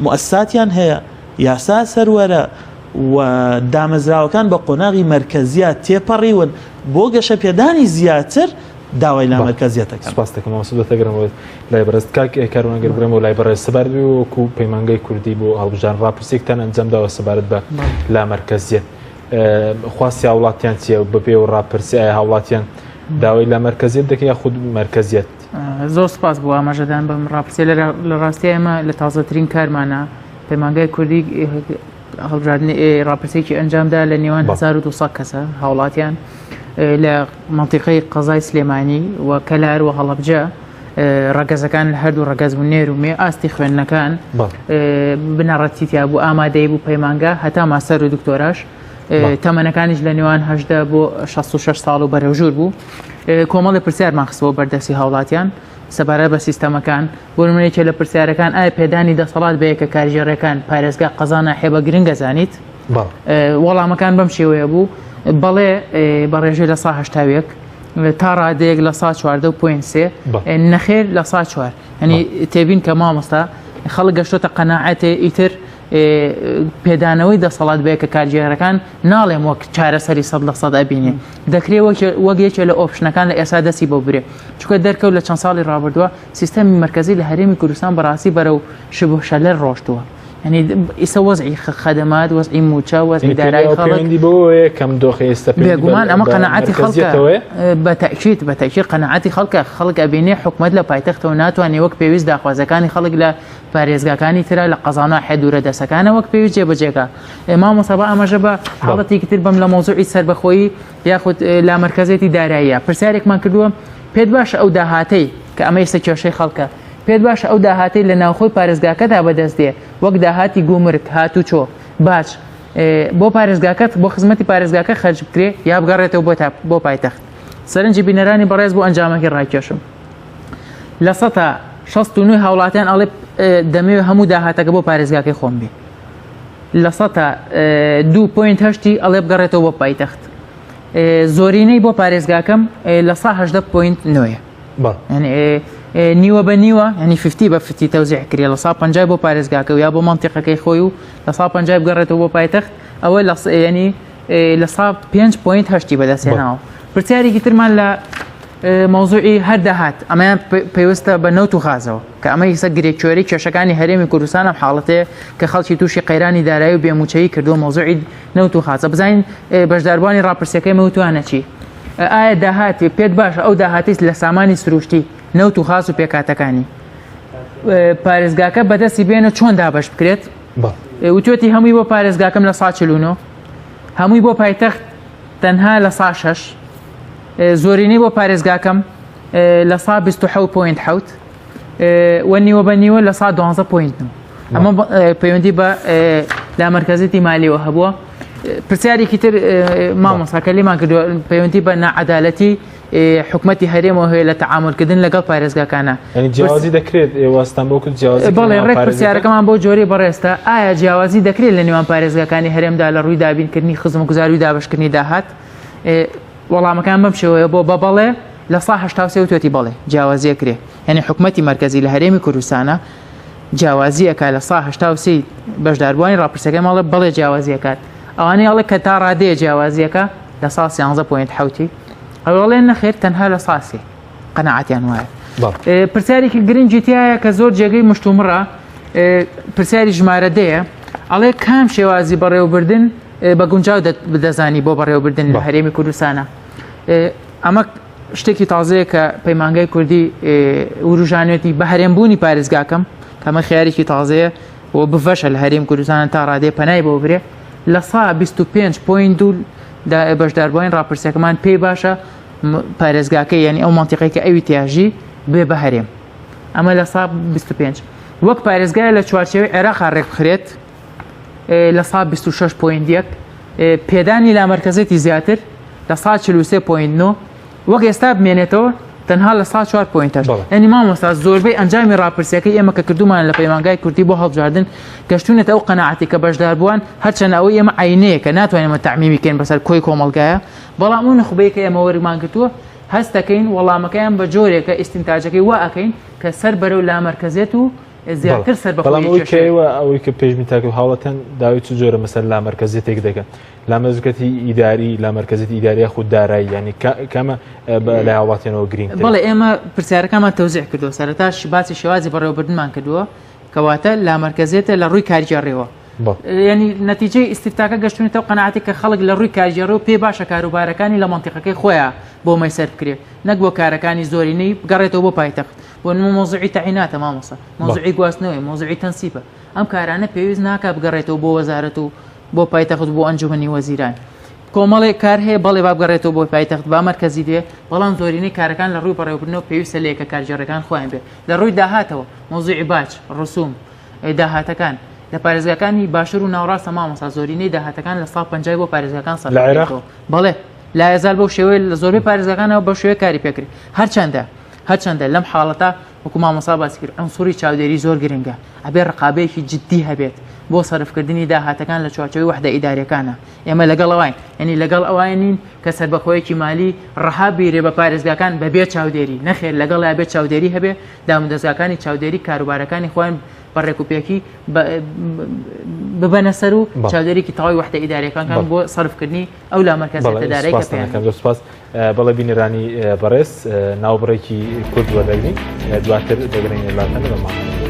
موئەسساتیان هەیە، یاسا سەروەرە و دامەزراوەکان بە قۆناغی مەرکەزیات تێپەڕیون بۆ گەشەپێدانی زیاتر داوای لامەرکەزیەت ئەکەن. سپاست دەکەم مامۆستا دەتەگرم لای بەڕێز کاک کاروان گەر بڕێمەوە لای بەڕێز سەبارەت بە وەکو پەیمانگای کوردی بۆ هەڵبژاردن ڕاپرسیەکتان ئەنجام داوە سەبارەت بە لامەرکەزیەت خواستی هاوڵاتیان چییە و بەپێ و ڕاپرسی ئایا هاوڵاتیان داوای لامەرکەزیەت دەکەن یاخود مەرکەزیەت؟ زۆر سپاس بۆ ئاماژەدان بەم ڕاپرسیە لە ڕاستی ئێمە لە تازەترین کارمانە پەیمانگای کوردی هەڵبژاردنی ڕاپرسێکی ئەنجامدا لە نێوان 1200 کەسە هاوڵاتیان لە مەنتیقەی قەزای سلێمانی و کەلار و هەڵەبجە ڕەگەزەکان لە هەردوو ڕەگەز بوو نێر و مێ ئاستی خوێندنەکان بنەڕەتی تیا بوو ئامادەی بوو پەیمانگا هەتا ماستەر و دکتۆراش تەمەنەکانیش لە نێوان هەدە بۆ 66 ساڵ و بەرەوژوور بوو کۆمەڵی پرسیارمان خستەوە بەردەستی هاوڵاتیان سەبارەت بە سیستەمەکان بۆ نمونە یەکێ لە پرسیارەکان ئایا پێدانی دەسەڵات بە یەکە کارگێڕیەکان پارێزگا قەزا ناحیە بە گرنگ ئەزانیت؟ وەڵامەکان بەم شێوەیە بوو بەڵێ بە ڕێژەی لە سا هەشتاوێک تا ڕادەیەک لە سا چواردە و point سێ نەخێر لە سا چوار هەنی تێبین کە مامۆستا خەڵک گەشتۆتە قەناعەتێ ئیتر پێدانەوەی دەسەڵات بە یەکە کارگێڕەکان ناڵێم وەک چارەسەری سەد لە سەد ئەبینێ دەکرێ وەک یەکێ لە option ەکان لە ئێستا دەستی بۆ برێ چونکە دەرکەوت لە چەند ساڵی ڕابردووە سیستەمی مەرکەزی لە هەرێمی کوردستان بەڕاستی بەرەو شبه شەلەل ڕۆشتووە. یعنی ئیسە وەزعی خەدەمات وەزعی موچە وەزعی دارایی خەڵک پەیوەندی بەوەیە کەم دۆخی ئێستا بێگومان ئەمە قەناعەتی خەڵکە بە تەئکید بە تەئکید قەناعەتی خەڵکە خەڵک ئەبینێ حکومەت لە پایتەختەوە ناتوانێ وەک پێویست داخوازەکانی خەڵک لە پارێزگاکانی ترا لە قەزا و ناحیە دوورە دەسەکانە وەک پێویست جێبەجێکا مامۆستا با ئاماژە بە حاڵەتێکی تر بەم لە مەوزوعی سەربەخۆیی یاخود لامەرکەزێتی داراییە پرسیارێکمان کردووە پێت باشە ئەو داهاتەی کە ئەمە ئێستا کێشەی خەڵکە پێت باشە ئەو داهاتەی لە ناوخۆی پارێزگاکەدا بەدەست دێ وەک داهاتی گومرگ، هاتوچۆ، باج، بۆ پارێزگاکەت بۆ خزمەتی پارێزگاکە خەرج بکرێ یا بگەڕێتەوە بۆ تا بۆ پایتەخت؟ سەرنجی بینەرانی بەڕێز بۆ ئەنجامەکەی ڕاکێشم. لە سەتا 69 هاوڵاتیان ئەڵێ دەمەوێ هەموو داهاتەکە بۆ پارێزگاکەی خۆم بێ. لە سەتا 2.8 ئەڵێ بگەڕێتەوە بۆ پایتەخت. زۆرینەی بۆ پارێزگاکەم لە سا 18.9 نیوە بە نیوە ینی ففتی بە ففتی تەوزیع کرێ لە سا پەنجای بۆ پارێزگاکە و یا بۆ مەنتیقەکەی خۆی و لە سا پەنجای بگەڕێتەوە بۆ پایتەخت ئەوە لە ینی لە سا پێنج point هەشتی بەدەستهێناوە پرسیارێکی ترمان لە مەوزوعی هەر داهات ئەمەیان پەیوەستە بە نەوت و غازەوە کە ئەمە ئیسە گرێکوێری کێشەکانی هەرێمی کوردستان ئەم حاڵەتەیە کە خەڵکی تووشی قەیرانی دارایی و بێموچەیی کردووە مەوزوعی نەوت و غازە بزانین بەشداربووانی ڕاپرسیەکەی مەوتوانە چی ئایا داهاتی پێت باشە ئەو داهاتیت لە سامانی سروشتی نەوت و غاز و پێکاتەکانی پارێزگاکە بەدەستی بێنە چۆن دابش بکرێت وتوێتی هەمووی بۆ پارێزگاکەم لە سا 49 هەمووی بۆ پایتەخت تەنها لە سا 6 زۆرینەی بۆ پارێزگاکەم لە سا 27.7 و نیوە بە نیوە لە سا 12.9 ئەمە پەیوەندی بە لامەرکەزیتی مالیەوە هەبووە پرسیارێکی تر مامۆستا کە لێمان کردووە پەیوەندی بە ناعەدالەتی حکومەتی هەرێمەوە هەیە لە تەعامولکردن لەگەڵ پارێزگاکانە یعنی جیاوازی دەکرێت ئێوەستان بۆ کرد جیاوازی بەڵێ ڕێک پرسیارەکەمان بۆ جۆری بەڕێستە ئایا جیاوازی دەکرێت لە نێوان پارێزگاکانی هەرێمدا لە ڕووی دابینکردنی خزمەتگوزاری و دابەشکردنی داهات وەڵامەکان بەم شێوەیە بۆ بە بەڵێ لە سا 83 وتوێتی بەڵێ جیاوازیە کرێ یعنی حکومەتی مەرکەزی لە هەرێمی کوردستانە جیاوازی ئەکا لە سا 83 بەشداربووانی ڕاپرسیەکەی ماڵێ بەڵێ جیاوازی ئەکات ئەوانەی ئەڵێ کە تا ڕادەیە جیاوازیەکە لە سا 13 point حوتی ئەوڵێ نەخێر تەنها لە سا سێ قەناعەتیان وایە پرسیارێکی گرنگی تایە کە زۆر جێگەی مشتومڕە پرسیاری ژمارە دەیە ئەڵێ کام شێوازی بەڕێوەبردن بە گونجاو دەزانی بۆ بەڕێوەبردن لە هەرێمی کوردستانە ئەمە شتێکی تازەیە کە پەیمانگای کوردی وروژانێتی بە هەرێمبوونی پارێزگاکەم کەمە خیارێکی تازەیە و بڤەشە لە هەرێم کوردستان تا ڕادێ پەنای بۆ برێ لە سا 25 point دوو بەشداربووین ڕاپرسیەکەمان پێی باشە پارێزگاکە یعنی ئەو مەنتیقەی کە ئەوی تیاژی بێ بە هەرێم ئەمە لە سا 25 وەک پارێزگای لە چوارچێوەی عێراقا ڕێکبخرێت لە سا 26 point یەک پێدانی لامەرکەزێتی زیاتر لە سا 43 point نۆ وەک ئێستا بمێنێتەوە تەنها لە سا 4 point هەشت یعنی مامۆستا زۆربەی ئەنجامی ڕاپرسیەکەی ئێمە کە کردومان لە پەیمانگای کوردی بۆ هەڵبژاردن گەشتونەتە ئەو قەناعەتی کە بەشداربووان هەرچەند ئەوەی ئێمە عینەیە کە ناتوانین تەعمیمی کەین بەسەر کۆی کۆمەڵگایە بەڵام ئەو نخبەیە کە ئێمە وەرگمان گرتووە هەست دەکەین وەڵامەکەیان بە جۆرێکە ئیستنتاجەکەی وا ئەکەین کە سەر بەرەو لامەرکەزێت و زیاتر سەر بە بەڵام ئەوەی کە ئێوە ئەوەی کە پێشبینتان کرد هاوڵاتیان داوای چ جۆرە مەسەر لامەرکەزیەتێک دەکەن لامەرکەزیەتی ئیداری لامەرکەزیەتی ئیداری یاخود دارایی یعنی کامە لای هاوڵاتیانەوە گرینگترە؟ بەڵێ ئێمە پرسیارەکانمان تەوزیع کردووە سەرەتا باسی شێوازی بەڕێوەبردنمان کردووە کەواتە لامەرکەزیەتە لە ڕووی کارگێڕیەوە یعنی نەتیجەی ئیستفتاکە گەشتونەتەوە قەناعەتی کە خەڵک لە ڕووی کارگێڕی و پێی باشە کاروبارەکانی لە مەنتیقەکەی خۆیان بۆ مەیسەر بکرێ نەک بۆ کارەکانی زۆرینەی بگەڕێتەوە بۆ پایتەخت بۆ نموونە مەوزوعی تەعیناتە مامۆستا مەوزوعی گواستنەوەی مەوزوعی تەنسیبە ئەم کارانە پێویست ناکا بگەڕێتەوە بۆ وەزارەت و بۆ پایتەخت بۆ ئەنجومەنی وەزیران کۆمەڵێک کار هەیە بەڵێ با بگەڕێتەوە بۆ پایتەخت با مەرکەزی بێ بەڵام زۆرینەی کارەکان لە ڕووی بەڕێوەبردنەوە پێویستە لە یەکە کارگێڕەکان خۆیان بێ لە ڕووی داهاتەوە مەوزوعی باج ڕسوم داهاتەکان لە پارێزگاکانی باشوور و ناوەڕاستە مامۆستا زۆرینەی داهاتەکان لە ساڵ پەنجای بۆ پارێزگاکان لە عێراق بەڵێ لایەزال بەو شێوەیە لە زۆربەی پارێزگاکانەوە بەو شێوەیە کاری پێکرد هەرچەندە هەرچەندە لەم حاڵەتە وەکو مامۆستا باسی کرد عونسوری چاودێری زۆر گرنگە، ئەبێ ڕقابەیەکی جدی هەبێت بۆ سەرفکردنی داهاتەکان لە چوارچێوەی وەحدە ئیداریەکانە، ئێمە لەگەڵ ئەوین، یانی لەگەڵ ئەوە نین کە سەربەخۆیەکی مالی ڕەها بیرێ بە پارێزگاکان بەبێ چاودێری، نەخێر لەگەڵیا بێ چاودێری هەبێ، دامودەزگاکانی چاودێری کاروبارەکانی خۆیان بە ڕێکوپێکی ببەنە سەر و چاودێریکی تەواوی وەحدە ئیداریەکان بۆ سەرفکردنی ئەو لامەرکەزیەتە دارایی کە پێیان. سپاس. بەڵێ بینەرانی بەڕێز ناوبڕێکی کورت وەردەگرین دواتر دەگەڕێینە لاتان لەگەڵمان بن.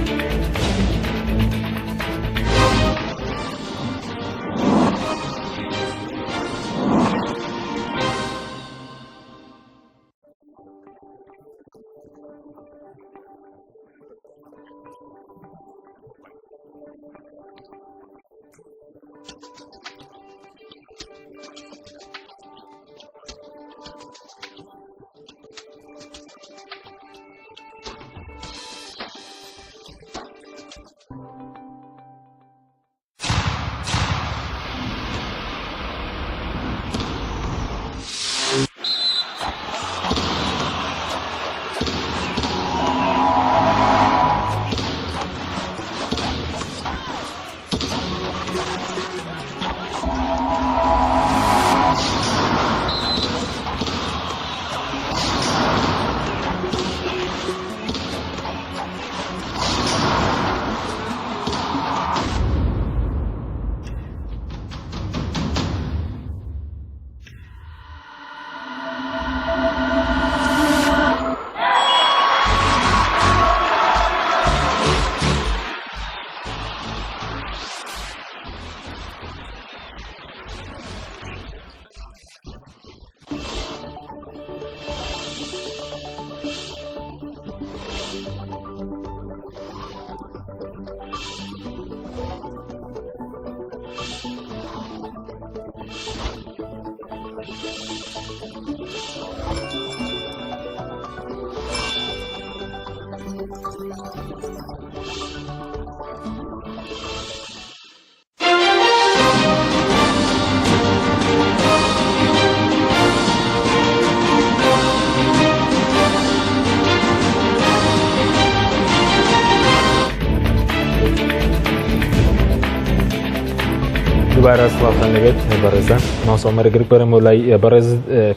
دووبارە سڵاوتان لەبێت بەڕێزان مامۆستا عومەر گرک بەرەمەوە لای بەڕێز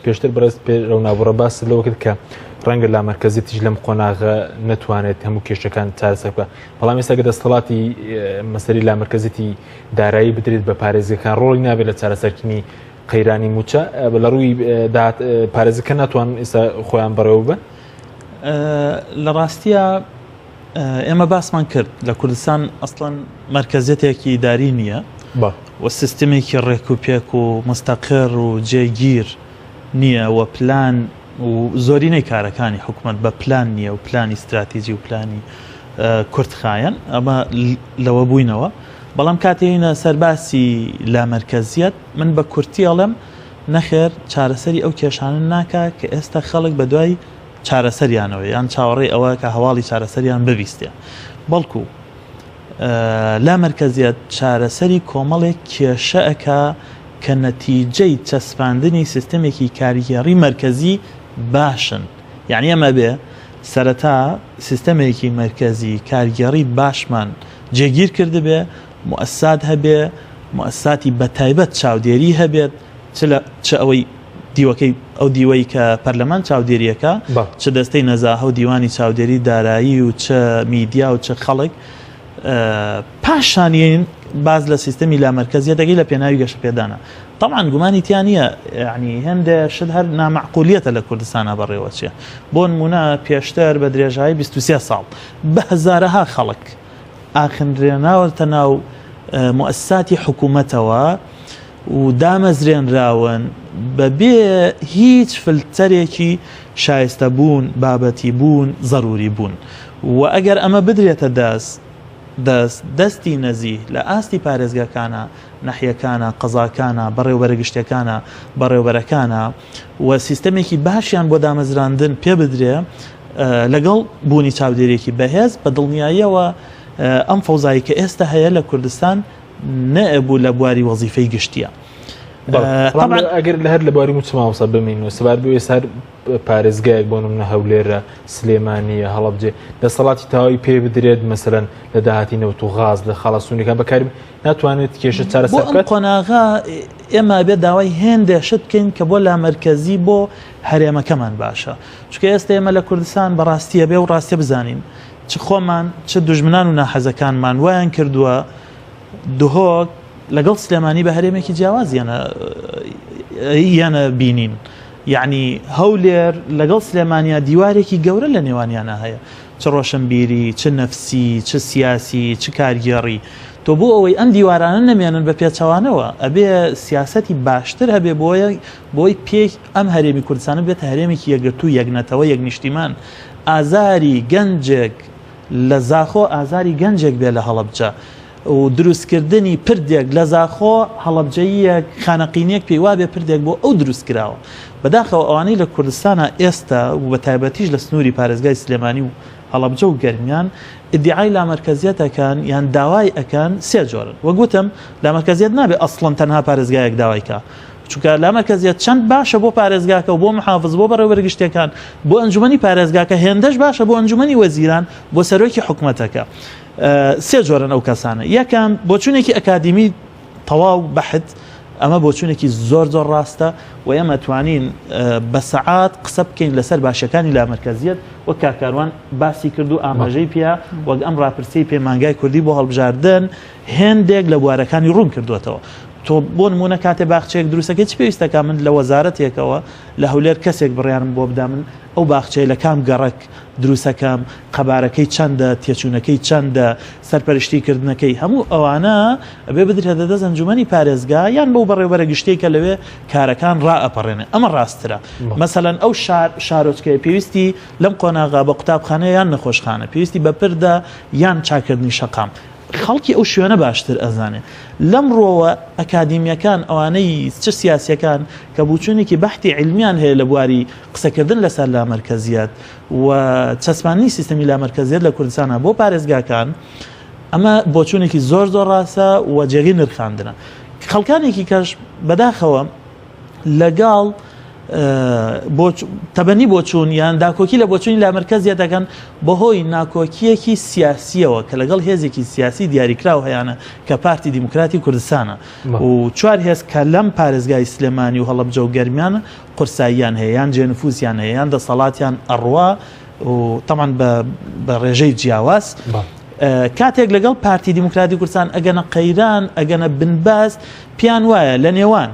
پێشتر بەڕێز پێرەو نابڕە باس لەوە کرد کە ڕەنگە لامەرکەزیتیش لەم قۆناغە نەتوانێت هەموو کێشەکان چارەسەر بکات بەڵام ئێستا کە دەستەڵاتی مەسەری لامەرکەزیتی دارایی بدرێت بە پارێزگەکان ڕۆڵی نابێت لە چارەسەرکردنی قەیرانی موچە لە ڕووی داهات پارێزگەکە ناتوان ئێستا خۆیان بەڕێوە ببەن؟ لە ڕاستیە ئێمە باسمان کرد لە کوردستان ئەسڵەن مەرکەزیەتێکی ئیداری نییە و سیستمێکی ڕێک و پێک و مستەقر و جێگیر نییە و پلان و زۆرینەی کارەکانی حکوومەت بە پلان نییە و پلانی استراتیجی و پلانی کورتخایەن ئەمە لەوە بووینەوە بەڵام کاتێینە سەرباسی لامەرکەزیەت من بە کورتی ئەڵێم نەخێر چارەسەری ئەو کێشانە ناکا کە ئێستا خەڵک بە دوای چارەسەریانەوە یان چاوەڕێی ئەوە کە هەواڵی چارەسەریان ببیستێ بەڵکو لا مەرکەزیەت چارەسەری کۆمەڵێک کێشە ئەکا کە نەتیجەی چەسپاندنی سیستەمێکی کارگێڕی مەرکەزی باشن یعنی ئەمە بێ سەرەتا سیستەمێکی مەرکەزی کارگێڕی باشمان جێگیر کردبێ موئەسسات هەبێ، موئەسساتی بەتایبەت چاودێری هەبێت، چ لە چ ئەوەی دیوەکەی ئەو دیوەی کە پەرلەمان چاودێریەکە، چ دەستەی نەزاهە و دیوانی چاودێری دارایی و چ میدیا و چ خەڵک، پاشان یەین باس لە سیستەمی لامەرکەزیەت دەکەی لە پێناوی گەشەپێدانە. تەبعەن گومانی تیا نییە یعنی هێندێ شت هەر نامەعقولیەتە لە کوردستانا بەڕێوەچێ. بۆ نموونە پێشتر بە درێژایی 23 ساڵ بە هەزارەها خەڵک ئاخنرێناوەتە ناو موئەسساتی حکوومەتەوە و دامەزرێنراون بەبێ هیچ فلتەرێکی شایستەبوون، بابەتی بوون، زەرووری بوون و ئەگەر ئەمە بدرێتە دەست دەست دەستی نەزیه لە ئاستی پارێزگاکانا، ناحیەکانا، قەزاکانا، بەڕێوبەرە گشتیەکانا، بەڕێوبەرەکانا و سیستەمێکی باشیان بۆ دامەزراندن پێ بدرێ لەگەڵ بوونی چاودێریەکی بەهێز بە دڵنیاییەوە ئەم فەوزایی کە ئێستا هەیە لە کوردستان نەئەبوو لە بواری وەزیفەی گشتیە. طبعا ئەگەر لە هەر لە بواری موچە مامۆستا بمین و سەبار بۆ ئێستا پارێزگایەک بۆ نمونە هەولێرە سلێمانیە هەڵەبجێ دەسەڵاتی تەواوی پێ بدرێت مەسەلەن لە داهاتی نەوت و غاز لە خاڵە سونیەکان بەکاری ناتوانێت کێشە چارەسەر بکات. بۆ ئەم قۆناغە ئێمە ئەبێت داوای هێندێ شت بکەین کە بۆ لامەرکەزی بۆ هەرێمەکەمان باشە چونکە ئێستا ئێمە لە کوردستان بەڕاستیە بێ و ڕاستیە بزانین چ خۆمان چ دوژمنان و ناحەزەکانمان وایان کردووە دهۆک لەگەڵ سلێمانی بە هەرێمێکی جیاواز یانە یانە بینین یعنی هەولێر لەگەڵ سلێمانیا دیوارێکی گەورە لە نێوانیانە هەیە چ ڕۆشنبیری چ نەفسی چ سیاسی چ کارگێڕی تۆ بۆ ئەوەی ئەم دیوارانە نەمێنن بە پێچەوانەوە ئەبێ سیاسەتی باشتر هەبێ بۆیە بۆی پێی ئەم هەرێمی کوردستانە بێتە هەرێمێکی یەکگرتوو یەک نەتەوە یەک نیشتیمان ئازاری گەنجێک لە زاخۆ ئازاری گەنجێک بێ لە هەڵەبجە و دروستکردنی پردێک لە زاخۆ هەڵەبجەییەک خانەقینیەک پێی وابێ پردێک بۆ ئەو دروست کراوە بەداخەوە ئەوانەی لە کوردستانە ئێستا و بە تایبەتیش لە سنووری پارێزگای سلێمانی و هەڵەبجە و گەرمیان ئیدیعای لامەرکەزیەت ئەکەن یان داوای ئەکەن سێ جۆرن وەک وتم لامەرکەزیەت نابێ ئەسڵەن تەنها پارێزگایەک داوای کا چونکە لامەرکەزیەت چەند باشە بۆ پارێزگاکە و بۆ محافز بۆ بەڕێوەبەرە گشتیەکان بۆ ئەنجومەنی پارێزگاکە هێندەش باشە بۆ ئەنجومەنی وەزیران بۆ سەرۆکی حکومەتەکە سێ جۆرن ئەو کەسانە یەکەم بۆچوونێکی ئەکادیمی تەواو بەحت ئەمە بۆچوونێکی زۆر زۆر ڕاستە و ئێمە توانین بە سەعات قسە بکەین لەسەر باشەکانی لامەرکەزیەت وەک کاک کاروان باسی کرد و ئاماژەی پێ وەک ئەم ڕاپرسیەی پەیمانگای کوردی بۆ هەڵبژاردن هێندێک لە بوارەکانی ڕوون کردووەتەوە تۆ بۆ نمونە کاتێ باخچەیەک دروستەکەی چ پێویستەکە من لە وەزارەتێکەوە لە هەولێر کەسێک بڕیارم بۆ بدا من ئەو باخچەیە لە کام گەڕەک دروستەکەم قەبارەکەی چەندە تێچوونەکەی چەندە سەرپەرشتی کردنەکەی هەموو ئەوانە ئەبێ بدرێتە دەست ئەنجومەنی پارێزگا یان بەو بەڕێوبەرە گشتیەی کە لەوێ کارەکان ڕائەپەڕێنێ ئەمە ڕاستترە مەسەلەن ئەو شار شارۆچکەیە پێویستی لەم قۆناغا بە قوتابخانەیە یان نەخۆشخانە پێویستی بە پردە یان چاکردنی شەقام خەڵکی ئەو شوێنە باشتر ئەزانێ لەم ڕوەوە ئەکادیمیەکان ئەوانەی چ سیاسیەکان کە بوچونێکی بەحتی عیلمیان هەیە لە بواری قسەکردن لەسەر لامەرکەزیەت و چەسپاندنی سیستەمی لامەرکەزیەت لە کوردستانا بۆ پارێزگاکان ئەمە بۆچوونێکی زۆر زۆر ڕاستە و جێگەی نرخاندنە. خەڵکانێکی کەش بەداخەوە لەگەڵ تەبەنی بۆچوون یان داکۆکی لە بۆچوونی لامەرکەزیەت دەکەن بەهۆی ناکۆکییەکی سیاسییەوە کە لەگەڵ هێزێکی سیاسی دیاریکراو هەیانە کە پارتی دیموکراتی کوردستانە و چوار هێز کە لەم پارێزگای سلێمانی و هەڵەبجە و گەرمیان قورساییان هەیە یان جێنفوسیان هەیە یان دەسەڵاتیان ئەڕوا و تەمان بە ڕێژەی جیاواز کاتێک لەگەڵ پارتی دیموکراتی کوردستان ئەگەنە قەیران ئەگەنە بنباست پیان وایە لە نێوان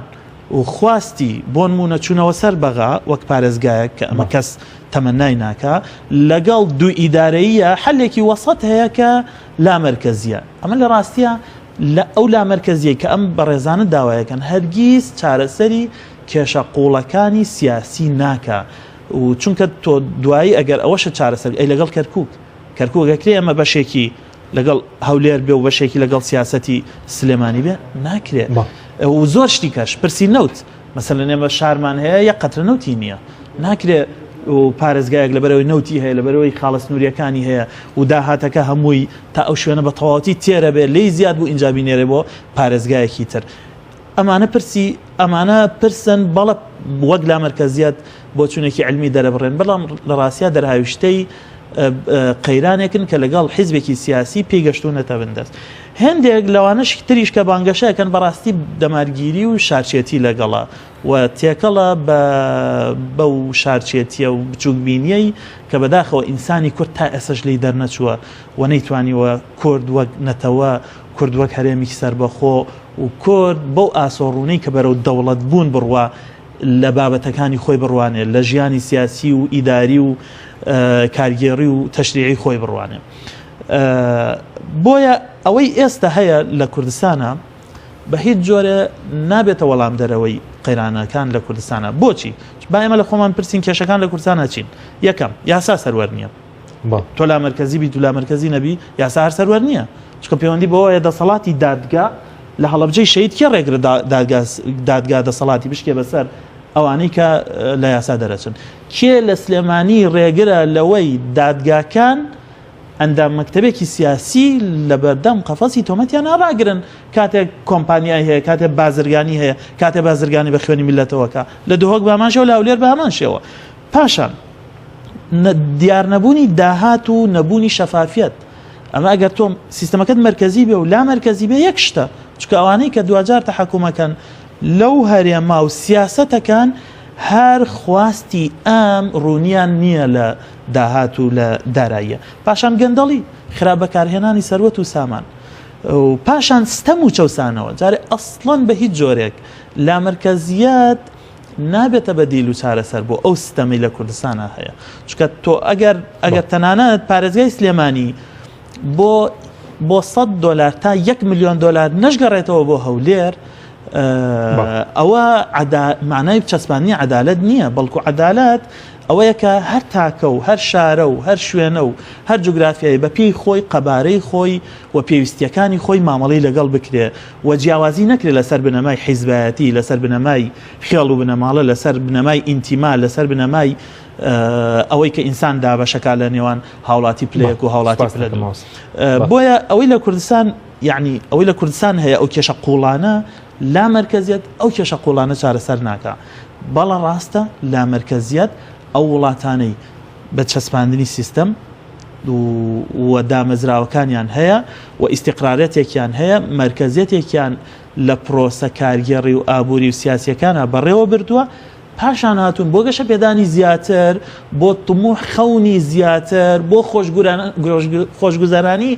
و خواستی بۆنموونە چوونەوە سەر بەغا وەک پارێزگایەک کە ئەمە کەس تەمەنای ناکا لەگەڵ دوو ئیدارەییە حەلێکی وەسەت هەیە کە لامەرکەزیە ئەمە لە ڕاستیە لە ئەو لامەرکەزیەی کە ئەم بەڕێزانە داوایەکەن هەرگیز چارەسەری کێشە قوڵەکانی سیاسی ناکا و چونکە تۆ دوایی ئەگەر ئەوەشە چارەسەر ئەی لەگەڵ کەرکک کەرکک ئەکرێ ئەمە بەشێکی لەگەڵ هەولێر بێ و بەشێکی لەگەڵ سیاسەتی سلێمانی بێ ناکرێ و زۆر شتی کەش پرسی نەوت مەسەلەن ئێمە شارمان هەیە یەک قەترە نەوتی نییە ناکرێ و پارێزگایەک لەبەرەوەی نەوتی هەیە لەبەرەوەی خاڵە سنووریەکانی هەیە و داهاتەکە هەمووی تا ئەو شوێنە بە تەواوەتی تێرە بێ لێی زیاد بوو ئینجا بینێرێ بۆ پارێزگایەکی تر ئەمانە پرسی ئەمانە پرسن بەڵە وەک لامەرکەزیەت بۆچوونێکی علمی دەرەبڕێن بەڵام لە ڕاستیا دەرهاویشتەی قەیرانێکن کە لەگەڵ حیزبێکی سیاسی پێی گەشتوونەتە بندەست. هێندێک لەوانەش تریش کە بانگەشەکەن بەڕاستی دەمارگیری و شارچێتی لەگەڵە و تێکەڵە بە بەو شارچێتیە و بچووکبینیەی کە بەداخەوە ئینسانی کورد تا ئێسش لێی دەرنەچووە و نەیتوانیوە کورد وەک نەتەوە کورد وەک هەرێمیکی سەربەخۆ و کورد بەو ئاسۆ ڕوونەی کە بەرەو دەوڵەت بوون بڕوا لە بابەتەکانی خۆی بڕوانێ، لە ژیانی سیاسی و ئیداری و کارگێڕی و تەشریعی خۆی بڕوانێ. بۆیە ئەوەی ئێستا هەیە لە کوردستانە بە هیچ جۆرێ نابێتە وەڵامدەرەوەی قەیرانەکان لە کوردستانە. بۆچی؟ با ئێمە لە خۆمان پرسین کێشەکان لە کوردستانە چین؟ یەکەم، یاسا سەروەر نییە. تۆ لامەرکەزی بیت و لامەرکەزی نەبی یاسا هەر سەروەر نییە چونکە پەیوەندی بەوە هەیە دەسەڵاتی دادگا لە هەڵەبجەی شەهید کێ ڕێگرە دادگا دەسەڵاتی بشکێ بەسەر ئەوانەی کە لە یاسا دەرەچن کێ لە سلێمانی ڕێگرە لەوەی دادگاکان ئەندام مەکتەبێکی سیاسی لە بەردەم قەفەسی تۆمەتیان ڕاگرن کاتێک کۆمپانیای هەیە کاتێک بازرگانی هەیە کاتێک بازرگانی بە خوێنی میلەتەوەکە لە دهۆک بە هەمان شێوە لە هەولێر بە هەمان شێوە پاشان دیارنەبوونی داهات و نەبوونی شەفافیەت ئەمە ئەگەر تۆ سیستەمەکەت مەرکەزی بێ و لا مەرکەزی بێ یەک شتە چونکە ئەوانەی کە دواجار تەحەکومەکەن لەو هەرێما و سیاسەتەکان هەر خواستی ئەم ڕوونیان نییە لە داهات و لە داراییە پاشان گەندەڵی خراپ بەکارهێنانی سەروەت و سامان و پاشان ستەم و چەوسانەوە جارێ ئەسڵەن بە هیچ جۆرێک لامەرکەزیەت نابێتە بەدیل و چارەسەر بۆ ئەو ستەمەی لە کوردستانا هەیە چونکە تۆ ئەگەر ئەگەر تەنانەت پارێزگای سلێمانی بۆ بۆ 100 دلار تا 1 میلیۆن دلار نەشگەڕێتەوە بۆ هەولێر ئەوە معنای چەسپاندنی عدالت نییە بەڵکو عدالت ئەوەیە کە هەر تاکە و هەر شارە و هەر شوێنە و هەر جوگرافیایی بە پێی خۆی قەبارەی خۆی و پێویستیەکانی خۆی مامەڵەی لەگەڵ بکرێ و جیاوازی نەکرێ لەسەر بنەمای حیزبایەتی، لەسەر بنەمای خێڵ و بنەماڵە، لەسەر بنەمای ئینتیما، لەسەر بنەمای ئەوەی کە ئینسان دابەشەکا لە نێوان هاوڵاتی پلە یەک و هاوڵاتی پلە دوو. بۆیە ئەوەی لە کوردستان یعنی ئەوەی لە کوردستان هەیە ئەو کێشە قوڵانە لا مەرکەزیەت ئەو کێشە قوڵانە چارەسەر ناکا. بەڵە ڕاستە لا مەرکەزیەت ئەو وڵاتانەی بە چەسپاندنی سیستەم و دامەزراوەکانیان هەیە و ئیستیقرارێتێکیان هەیە، مەرکەزیەتێکیان لە پرۆسە کارگێڕی و ئابووری و سیاسیەکانا بەڕێوە بردووە، پاشان هاتوون بۆ گەشەپێدانی زیاتر، بۆ طموح خەونی زیاتر، بۆ خۆشگوزەرانی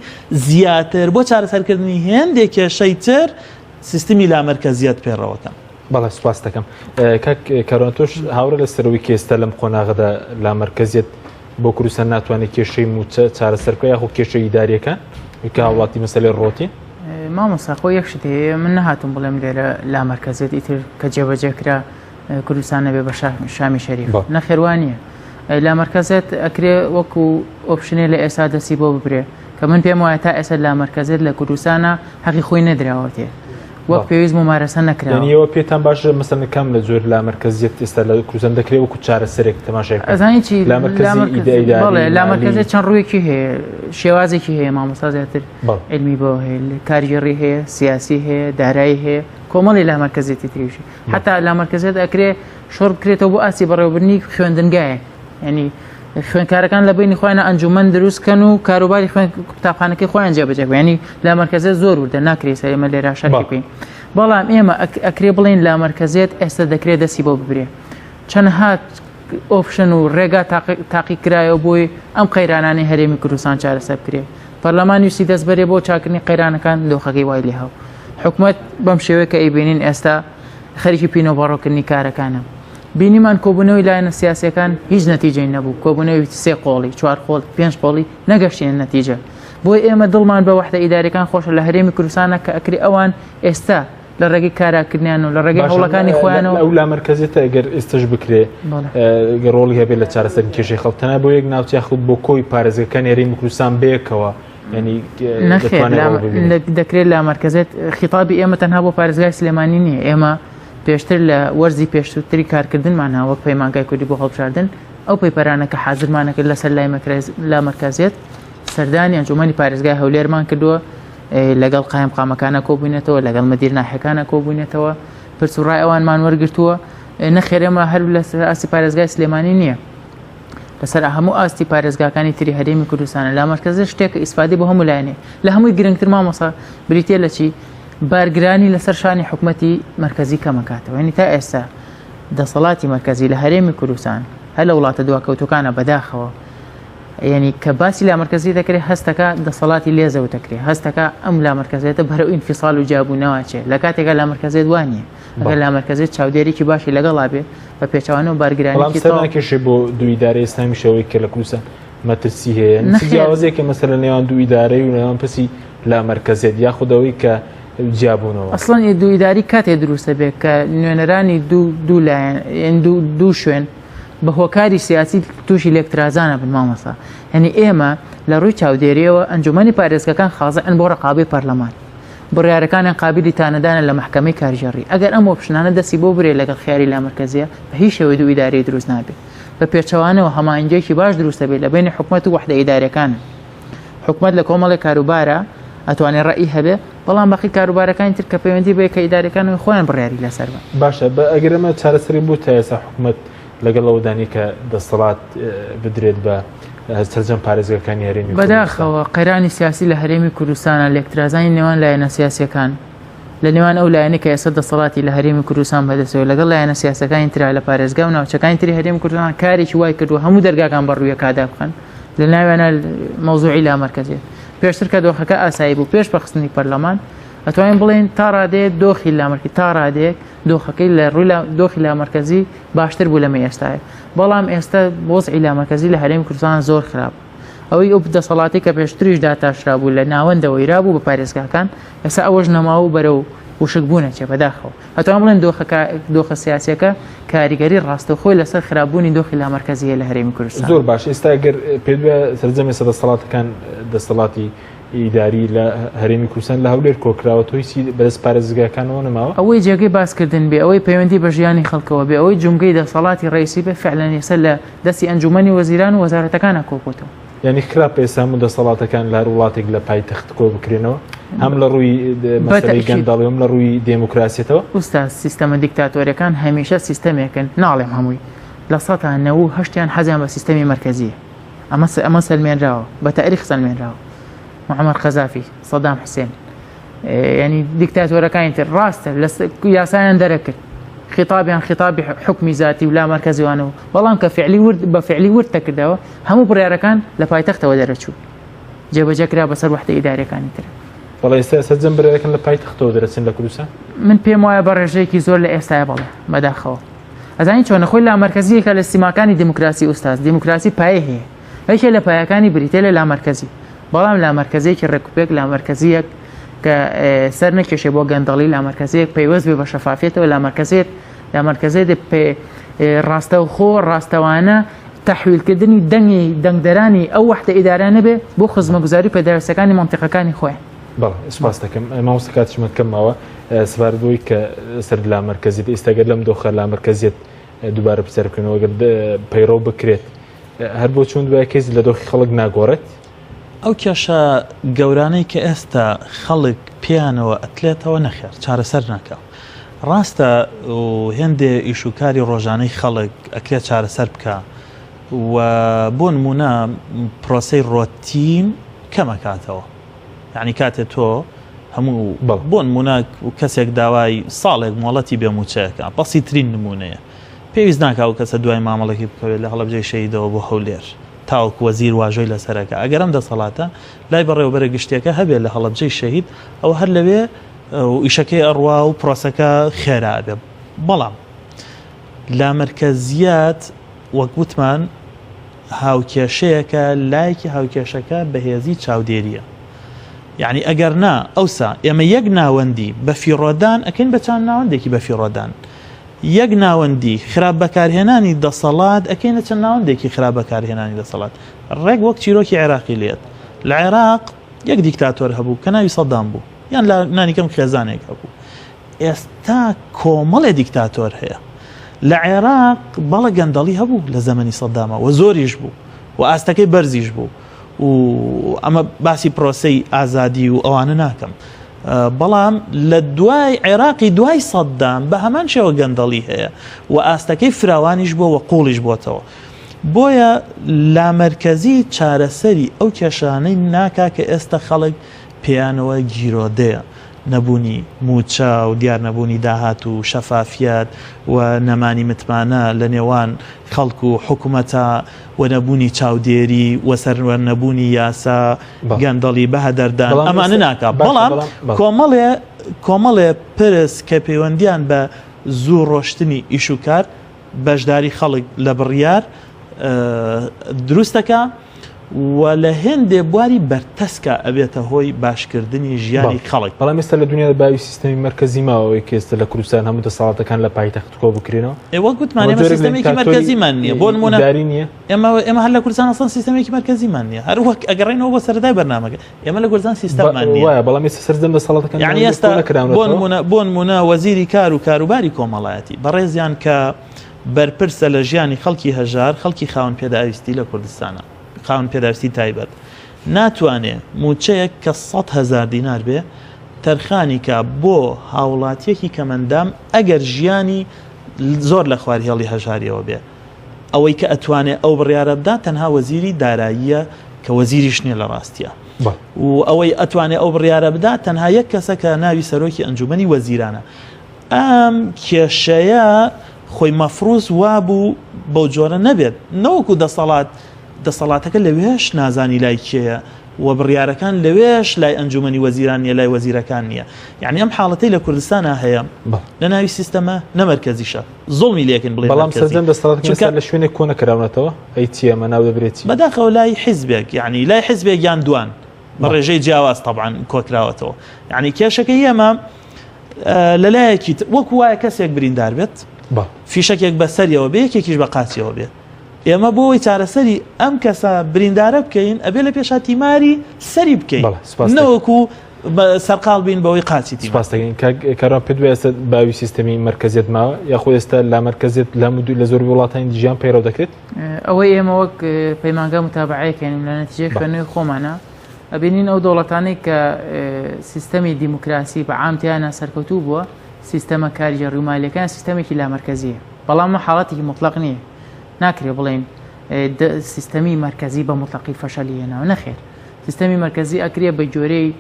زیاتر، بۆ چارەسەرکردنی هێندێک کێشەی تر سیستمی لامەرکەزیەت پێڕەوەکەن. بەڵێ سوپاست دەکەم. کاک کاروان تۆش هاوڕێ لە سەرەوەی کە ئێستا لەم قۆناغەدا لامەرکەزیەت بۆ کوردستان ناتوانێت کێشەی مووچە چارەسەر بکە یاخۆ کێشە ئیداریەکان کە هاوڵاتی مەسەلەی ڕۆتین؟ مامۆستا خۆ یەک شت هەیە من نەهاتوم بڵێم لێرە لامەرکەزیەت ئیتر کە جێبەجێ کرا کوردستان نەبێ بە شامی شەریف نەخێر وا نییە لامەرکەزیەت ئەکرێ وەکو option ێ لە ئێستا دەستی بۆ ببرێ کە من پێم وایە تا ئێستا لامەرکەزیەت لە کوردستانە حەقی خۆی نەدراوەتێ. وەک پێویست ممارەسە نەکراوە. یانی ئێوە پێتان باشە مەسەلەن کام لە جۆر لامەرکەزیەت ئێستا لە کوردستان دەکرێت وەکو چارەسەرێک تەماشای بکەن؟ ئەزانی چی لامەرکەزی ئیداری بەڵێ لامەرکەزیەت چەند ڕوویەکی هەیە شێوازێکی هەیە مامۆستا زیاتر عیلمی بەوە هەیە کارگێڕی هەیە سیاسی هەیە دارایی هەیە کۆمەڵی لامەرکەزیەتی تریشی حتا لامەرکەزیەت ئەکرێ شۆڕ بکرێتەوە بۆ ئاستی بەڕێوەبردنی خوێندنگایەک ینی خوێندکارەکان لە بینی خۆیان ئەنجومەن دروست کەن و کاروباری خوێن قوتابخانەکەی خۆیان جێبەجێ بکەن ینی لامەرکەزیەت زۆر وردە ناکرێت سەر ئێمە لێرا شەرحی بکەین بەڵام ئێمە ئەکرێ بڵێین لامەرکەزیەت ئێستا دەکرێت دەستی بۆ ببرێ چەندها option و ڕێگا تاقی کرایەوە بۆی ئەم قەیرانانەی هەرێمی کوردستان چارەسەر بکرێ پەرلەمان ویستی دەست بەرێ بۆ چاکردنی قەیرانەکان دۆخەکەی وای لێ هاو حکومەت بەم شێوەیە کە ئەیبینین ئێستا خەریکی پینەوبەڕۆکردنی کارەکانە. بینیمان کۆبوونەوەی لایەنە سیاسیەکان هیچ نەتیجەی نەبوو، کۆبوونەوەی سێ قۆڵی، چوار قۆڵ، پێنج قۆڵی نەگەشتینە نەتیجە. بۆیە ئێمە دڵمان بە وەحدە ئیداریەکان خۆشە لە هەرێمی کوردستانە کە ئەکرێ ئەوان ئێستا لە ڕێگەی کاراکردنیان و لە ڕێگەی هەوڵەکانی خۆیانەوە ئەو لامەرکەزیەتە ئەگەر ئێستش بکرێ ڕۆڵی هەبێت لە چارەسەری کێشەی خەڵک تەنها بۆ یەک ناوچە یاخود بۆ کۆی پارێزگەکانی هەرێمی کوردستان بەیەکەوە یعنی نەخێر دەکرێت لامەرکەزیەت خیتابی ئێمە تەنها بۆ پارێزگای سلێمانی نییە ئێمە پێشتر لە وەرزی پێشتری کارکردنمان وەک پەیمانگای کوردی بۆ هەڵبژاردن ئەو paper انە کە حازرمانە کرد لەسەر لای لامەرکەزیەت سەردانی ئەنجومەنی پارێزگای هەولێرمان کردووە لەگەڵ قایم قامەکانە کۆبووینەتەوە لەگەڵ مدیر ناحیەکانە کۆبووینەتەوە پرس و ڕای ئەوانمان وەرگرتووە نەخێر ئێمە هەر لەسەر ئاستی پارێزگای سلێمانی نییە لەسەر هەموو ئاستی پارێزگاکانی تری هەرێمی کوردستانە لامەرکەزە شتێکە ئیسفادی بۆ هەموو لایەنێ لە هەمووی گرنگتر مامۆسا بریتە لە چی بارگرانی لەسەر شانی حکومەتی مەرکەزی کەمەکاتەوە یعنی تا ئێستا دەسەڵاتی مەرکەزی لە هەرێمی کوردستان هەر لە وڵاتە دواکەوتوەکانە بەداخەوە یعنی کە باسی لامەرکەزی دەکرێت هەستەکە دەسەڵاتی لێزەوت دەکرێت هەستەکە ئەم لامەرکەزێتە بەرەو ئینفیسال و جیابوونەوە چێ لە کاتێکا لامەرکەزێت وانە ئەگەر لامەرکەزێت چاودێرێکی باشی لەگەڵا بێ بە پێچەوانەوە بارگرانیی سەر ناکێشێ بۆ دوو ئیدارەی ئیسلامی شەوەی کە لە کوردستان مەترسی هەیە جیاوازێکە مەسەر لە نێوان دوو ئیدارەی و نێوان پرسی لامەرکەزیەت یاخود ئەوەی کە جیابوونەوە ئەسڵەن دوو ئیداری کاتێ دروستە بێ کە نوێنەرانی دوو دوو لایەن دوو دوو شوێن بە هۆکاری سیاسی تووشی لێکترازانە بن مامۆستا یعنی ئێمە لە ڕووی چاودێریەوە ئەنجومەنی پارێزگەکان خازعن بۆ ڕقابەی پەرلەمان بڕیارەکانیان قابیلی تانەدانە لە مەحکەمەی کارگێڕی. ئەگەر ئەم option انە دەستی بۆ برێ لەگەڵ خیاری لامەرکەزیە بە هیچ شێوەی دوو ئیدارەی دروست نابێ. بە پێچەوانەوە هەماهەنگیەکی باش دروست دەبێ لە بەینی حکومەت و وەحدە ئیداریەکان. حکومەت لە کۆمەڵێک کاروبارا ئەتوانێ ڕەئی هەبێ، بەڵام باقی کاروبارەکانی تر کە پەیوەندی بە یەکە ئیداریەکانەوە خۆیان بڕیاری لەسەر بەن. باشە بە ئەگەر ئەمە چارەسەری بوو تا ئێستا حکومەت لەگەڵ ئەوەدا نیە کە دەسەڵات بدرێت بە سەرجەم پارێزگاکانی هەرێمی کوردستان. بەداخەوە قەیرانی سیاسی لە هەرێمی کوردستانە لێکترازانی نێوان لایەنە سیاسیەکان لە نێوان ئەو لایەنەی کە ئێستا دەسەڵاتی لە هەرێمی کوردستان بەدەستەوە لەگەڵ لایەنە سیاسەکانی ترا لە پارێزگا و ناوچەکانی تری هەرێمی کوردستان کارێکی وای کردووە هەموو دەرگاکان بە ڕوویەکادا بخەن لە ناویانە مەوزوعی لامەرکەزیەت پێشتر کە دۆخەکە ئاسایی بوو پێش پەخستنی پەرلەمان ئەتوانین بڵێین تا ڕادەیەک دۆخی لامەرکی تا ڕادەیەک دۆخەکەی لە ڕووی دۆخی لامەرکەزی باشتر بوو لەمەی ئێستایە بەڵام ئێستا وەزعی لامەرکەزی لە هەرێمی کوردستان زۆر خراپ ئەوەی ئەو دەسەڵاتی کە پێشتریش داتاشرابوو لە ناوەندەوە ئیرابوو بە پارێزگاکان ئێستا ئەوەش نەماوە و بەرەو وشک بوونە چێ بەداخەوە ئەتوان بڵێن دۆخەکە دۆخە سیاسیەکە کاریگەری ڕاستەوخۆی لەسەر خراپبوونی دۆخی لامەرکەزی هەیە لە هەرێمی کوردستان. زۆر باش ئێستا گەر پێت وایە سەرجەم ئێستا دەسەڵاتەکان دەسەڵاتی ئیداری لە هەرێمی کوردستان لە هەولێر کۆکراوەتەوە هیچی بەدەست پارێزگاکانەوە نەماوە؟ ئەوەی جێگەی باسکردن بێ، ئەوەی پەیوەندی بە ژیانی خەڵکەوە بێ، ئەوەی جومگەی دەسەڵاتی ڕەئیسی بێ فعلەن ئێستا لە دەستی ئەنجوومەنی وەزیران و وەزارەتەکانە کۆبۆتەوە. یانی خراپە ئێستا هەموو دەسەڵاتەکان لە هەر وڵاتێک لە پایتەخت کۆ بکرێنەوە هەم لە ڕووی مەسەلەی گەندەڵی هەم لە ڕووی دێموکراسیەتەوە؟ ئوستاز سیستەمە دیکتاتۆریەکان هەمیشە سیستەمێکن ناڵێم هەمووی لە سەتا نەوە و هەشتیان حەزیان بە سیستەمی مەرکەزیە. ئەمە ئەمە سەلمێنراوە بە تاریخ سەلمێنراوە معمر قەزافی سەدام حسێن ینی دیکتاتۆرەکانی تر ڕاستە لە یاسایان دەرەکرد خطابیان خطابی حکمی زیاتی و لا مرکزیوانەوە بەڵام کە فعلی ورد بە فعلی ورد دەکردەوە هەموو بڕیارەکان لە پایتەختەوە دەرەچوو جێبەجێ کرا بەسەر وەحدە ئیدارەکانی تر بەڵێ ئێستا سەرجەم بڕیارەکان لە پایتەختەوە دەرەچن لە کوردستان من پێم وایە بە ڕێژەیەکی زۆر لە ئێستاە بەڵێ بەداخەوە ئەزانی چۆنە خۆی لامەرکەزیەکە لە سیماکانی دیموکراسی ئوستاز دیموکراسی پایە هەیە یەکێ لە پایەکانی بریتە لە لامەرکەزی بەڵام لامەرکەزیەکی ڕێکوپێک لامەرکەزیەک کە سەر نەکێشێ بۆ گەندەڵی لامەرکەزیەک پەیوەست بێ بە شەفافیەتەوە لامەرکەزیەت لامەرکەزیەت پێ ڕاستەوخۆ ڕاستەوانە تەحویلکردنی دەنگی دەنگدەرانی ئەو وەحدە ئیدارانە بێ بۆ خزمەگوزاری پێداویستەکانی مەنتیقەکانی خۆیان. بەڵێ سوپاس دەکەم مامۆستا کاتیشمان کەم ماوە سەبارەت بەوەی کە سەر لامەرکەزیت ئێستا گەر لەم دۆخە لامەرکەزیت دووبارە پرسیار بکەنەوە گەر پەیڕەو بکرێت هەر بۆ چۆن دوای کەس لە دۆخی خەڵک ناگۆڕێت؟ ئەو کێشە گەورانەی کە ئێستا خەڵک پێیانەوە ئەتلێتەوە نەخێر چارەسەر ناکا ڕاستە و هێندێ ئیش و کاری ڕۆژانەی خەڵک ئەکرێت چارەسەر بکە و بۆ نمونە پرۆسەی ڕۆتین کەمەکاتەوە یعنی کاتێ تۆ هەموو بۆ نمونە کەسێک داوای ساڵێک مۆڵەتی بێ موچەیەکە بەسیترین نمونەیە پێویست ناکا ئەو کەسە دوای مامەڵەکی بکەوێت لە هەڵەبجەی شەهیدەوە بۆ هەولێر تاوەکو وەزیر واژۆی لەسەرەکە ئەگەر ئەم دەسەڵاتە لای بەڕێوەبەرە گشتیەکە هەبێت لە هەڵەبجەی شەهید ئەوە هەر لەوێ ئیشەکەی ئەڕوا و پرۆسەکە خێرا ئەبێ بەڵام لامەرکەزیات وەک وتمان هاوکێشەیەکە لایەکی هاوکێشەکە بەهێزی چاودێریە یعنی ئەگەر نا ئەوسا ئێمە یەک ناوەندی بە فیڕۆدان ئەکەین بە چند ناوەندێکی بە فیڕۆدان یەک ناوەندی خراپ بەکارهێنانی دەسەڵات ئەکەینە چەند ناوەندێکی خراپ بەکارهێنانی دەسەڵات ڕێک وەک چیرۆکی عێراقی لێت لە عێراق یەک دیکتاتۆر هەبوو کە ناوی سەدام بوو یان لە نانیکەم خێزانێک هەبوو ئێستا کۆمەڵێ دیکتاتۆر هەیە لە عێراق بەڵە گەندەڵی هەبوو لە زەمەنی سەدامە و زۆریش بوو و ئاستەکەی بەرزیش بوو و ئەمە باسی پرۆسەی ئازادی و ئەوانە ناکەم بەڵام لە دوای عێراقی دوای سەددام بە هەمان شێوە گەندەڵی هەیە و ئاستەکەی فراوانیش بووە و قوڵیش بۆتەوە. بۆیە لامەرکەزی چارەسەری ئەو کێشانەی ناکا کە ئێستا خەڵک پێیانەوە گیرۆدەیە، نەبوونی مووچە و دیار نەبوونی داهات و شەفافیەت و نەمانی متمانە لە نێوان خەڵک و حکومەتا و نەبوونی چاودێری و سەروەر نەبوونی یاسا گەندەڵی بەهەدەردان ئەمانە ناکا بەڵام کۆمەڵێ کۆمەڵێ پرس کە پەیوەندیان بە زوو ڕۆشتنی ئیش و کار بەشداری خەڵک لە بڕیار دروستەکە و لە هێندێ بواری بەرتەسکە ئەبێتە هۆی باشکردنی ژیانی خەڵک. بەڵام ئێستا لە دنیادا باوی سیستەمی مەرکەزی ماوە ئەوەی کە ئێستا لە کوردستان هەموو دەسەڵاتەکان لە پایتەخت کۆ بکرێنەوە. ئێ وەک گوتمان ئێمە سیستەمێکی مەرکەزیمان نییە بۆ نموونە ئیداری نییە. ئێمە ئێمە هەر لە کوردستان ئەسڵەن سیستەمێکی مەرکەزیمان نییە هەر وەک ئەگەڕێینەوە بۆ سەرەتای بەرنامەکە ئێمە لە کوردستان سیستەممان نییە. وایە بەڵام ئێستا سەرجەم دەسەڵاتەکان یعنی ئێستا بۆ نموونە بۆ نموونە وەزیری کار و کاروباری کۆمەڵایەتی بەڕێزیان کە بەرپرسە لە ژیانی خەڵکی هەژار خەڵکی خاوەن پێداویستی لە کوردستانە خاوەن پێداویستی تایبەت ناتوانێ مووچەیەک کە 100 هەزار دینار بێ تەرخانی کا بۆ هاوڵاتیەکی کەمەندام ئەگەر ژیانی زۆر لە خوار هێڵی هەژاریەوە بێ ئەوەی کە ئەتوانێ ئەو بڕیارە بدا تەنها وەزیری داراییە کە وەزیریش نییە لە ڕاستیە و ئەوەی ئەتوانێ ئەو بڕیارە بدا تەنها یەک کەسە کە ناوی سەرۆکی ئەنجومەنی وەزیرانە ئەم کێشەیە خۆی مەفروز وابوو بەو جۆرە نەبێت نەوەکو دەسەڵات دەسەڵاتەکە لەوێش نازانی لای کێیە و بڕیارەکان لەوێش لای ئەنجومەنی وەزیران نیە لای وەزیرەکان نیە یعنی ئەم حاڵەتەی لە کوردستانا هەیە نە ناوی سیستەمە نە مەرکەزیشە زوڵمی لێکن بڵێ بەڵام سەرجەم دەسەڵاتەکان ئێستا لە شوێنێک کۆ نەکراونەتەوە ئەی چی ئەمە ناو دەبرێت چی؟ بەداخەوە لای حیزبێک یعنی لای حیزبێک یان دوان بە ڕێژەی جیاواز تەبعەن کۆکراوەتەوە یعنی کێشەکەی ئێمە لەلایەکی وەکو وایە کەسێک بریندار بێت فیشەکێک بەسەریەوە بێ یەکێکیش بە قاچیەوە بێت ئێمە بۆ ئەوەی چارەسەری ئەم کەسە بریندارە بکەین ئەبێ لە پێشا تیماری سەری بکەین نەوەکو سەرقاڵ بین بەوەی قاچی تیمار. سپاس دەکەین کاک کاروان پێت وایە ئێستا باوی سیستەمی مەرکەزیەت ماوە یاخۆ ئێستا لامەرکەزیەت لە هەموو لە زۆربەی وڵاتانی جیهان پەیڕەو دەکرێت؟ ئەوەی ئێمە وەک پەیمانگا متابعەیەکەین لە نەتیجەی خوێندنەوەی خۆمانە ئەبینین ئەو دەوڵەتانەی کە سیستەمی دیموکراسی بە عام تیانا سەرکەوتوو بووە سیستەمە کارگێڕی و مالیەکان سیستەمێکی لامەرکەزیە بەڵام ئەمە حاڵەتێکی موتڵەق نییە ناکرێ بڵێین سیستەمی مەرکەزی بە موتڵەقی فەشەلی هێناوە نەخێر سیستەمی مەرکەزی ئەکرێ بە گوێرەی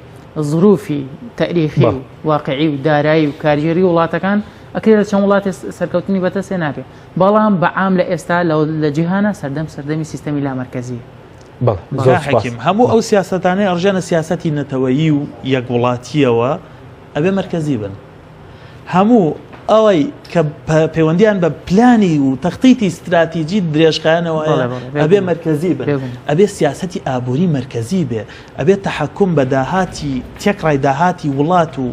زروفی تەریخی و واقعی و دارایی و کارگێری وڵاتەکان ئەکرێ لە چەند وڵاتێ سەرکەوتنی بەدەستێ نابێ بەڵام بە عام لە ئێستا لە جیهانە سەردەم سەردەمی سیستەمی لامەرکەزیە. زۆر حەکیم هەموو ئەو سیاسەتانەی ئەڕژێنە سیاسەتی نەتەوەیی و یەک وڵاتیەوە ئەبێ مەرکەزی بن. هەموو ئەوەی کە پەیوەندیان بە پلانی و تەختیتی ستراتیجی درێژخایەنەوە هەیە ئەبێ مەرکەزی بن ئەبێ سیاسەتی ئابووری مەرکەزی بێ ئەبێ تەحەکوم بە داهاتی تێکڕای داهاتی وڵات و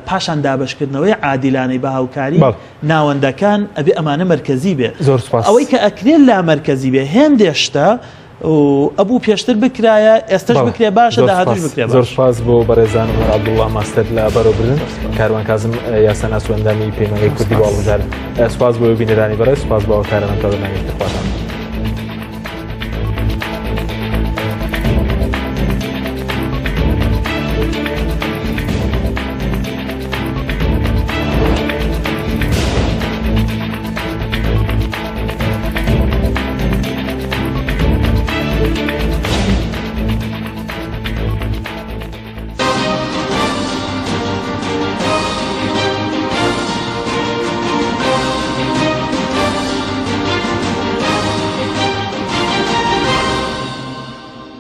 پاشان دابەشکردنەوەی عادیلانەی بە هاوکاری ناوەندەکان ئەبێ ئەمانە مەرکەزی بێ زۆر سپاس ئەوەی کە ئەکرێت لا مەرکەزی بێ هێندێ شتە. و ئەبوو پێشتر بکرایە ئێستش بکرێ باشە داهاتوش بکرێ زۆر سپاس بۆ بەڕێزان و عەبدوڵڵا ماستەر لە بەرەوبردن کاروان کازم یاساناس و ئەندامی پەیمانگەی کوردی بۆ هەڵبژاردن سپاس بۆ بینەرانی بەڕێز سپاس بۆ هاوکارانم تا بەرنامەیەکی تر خواتان.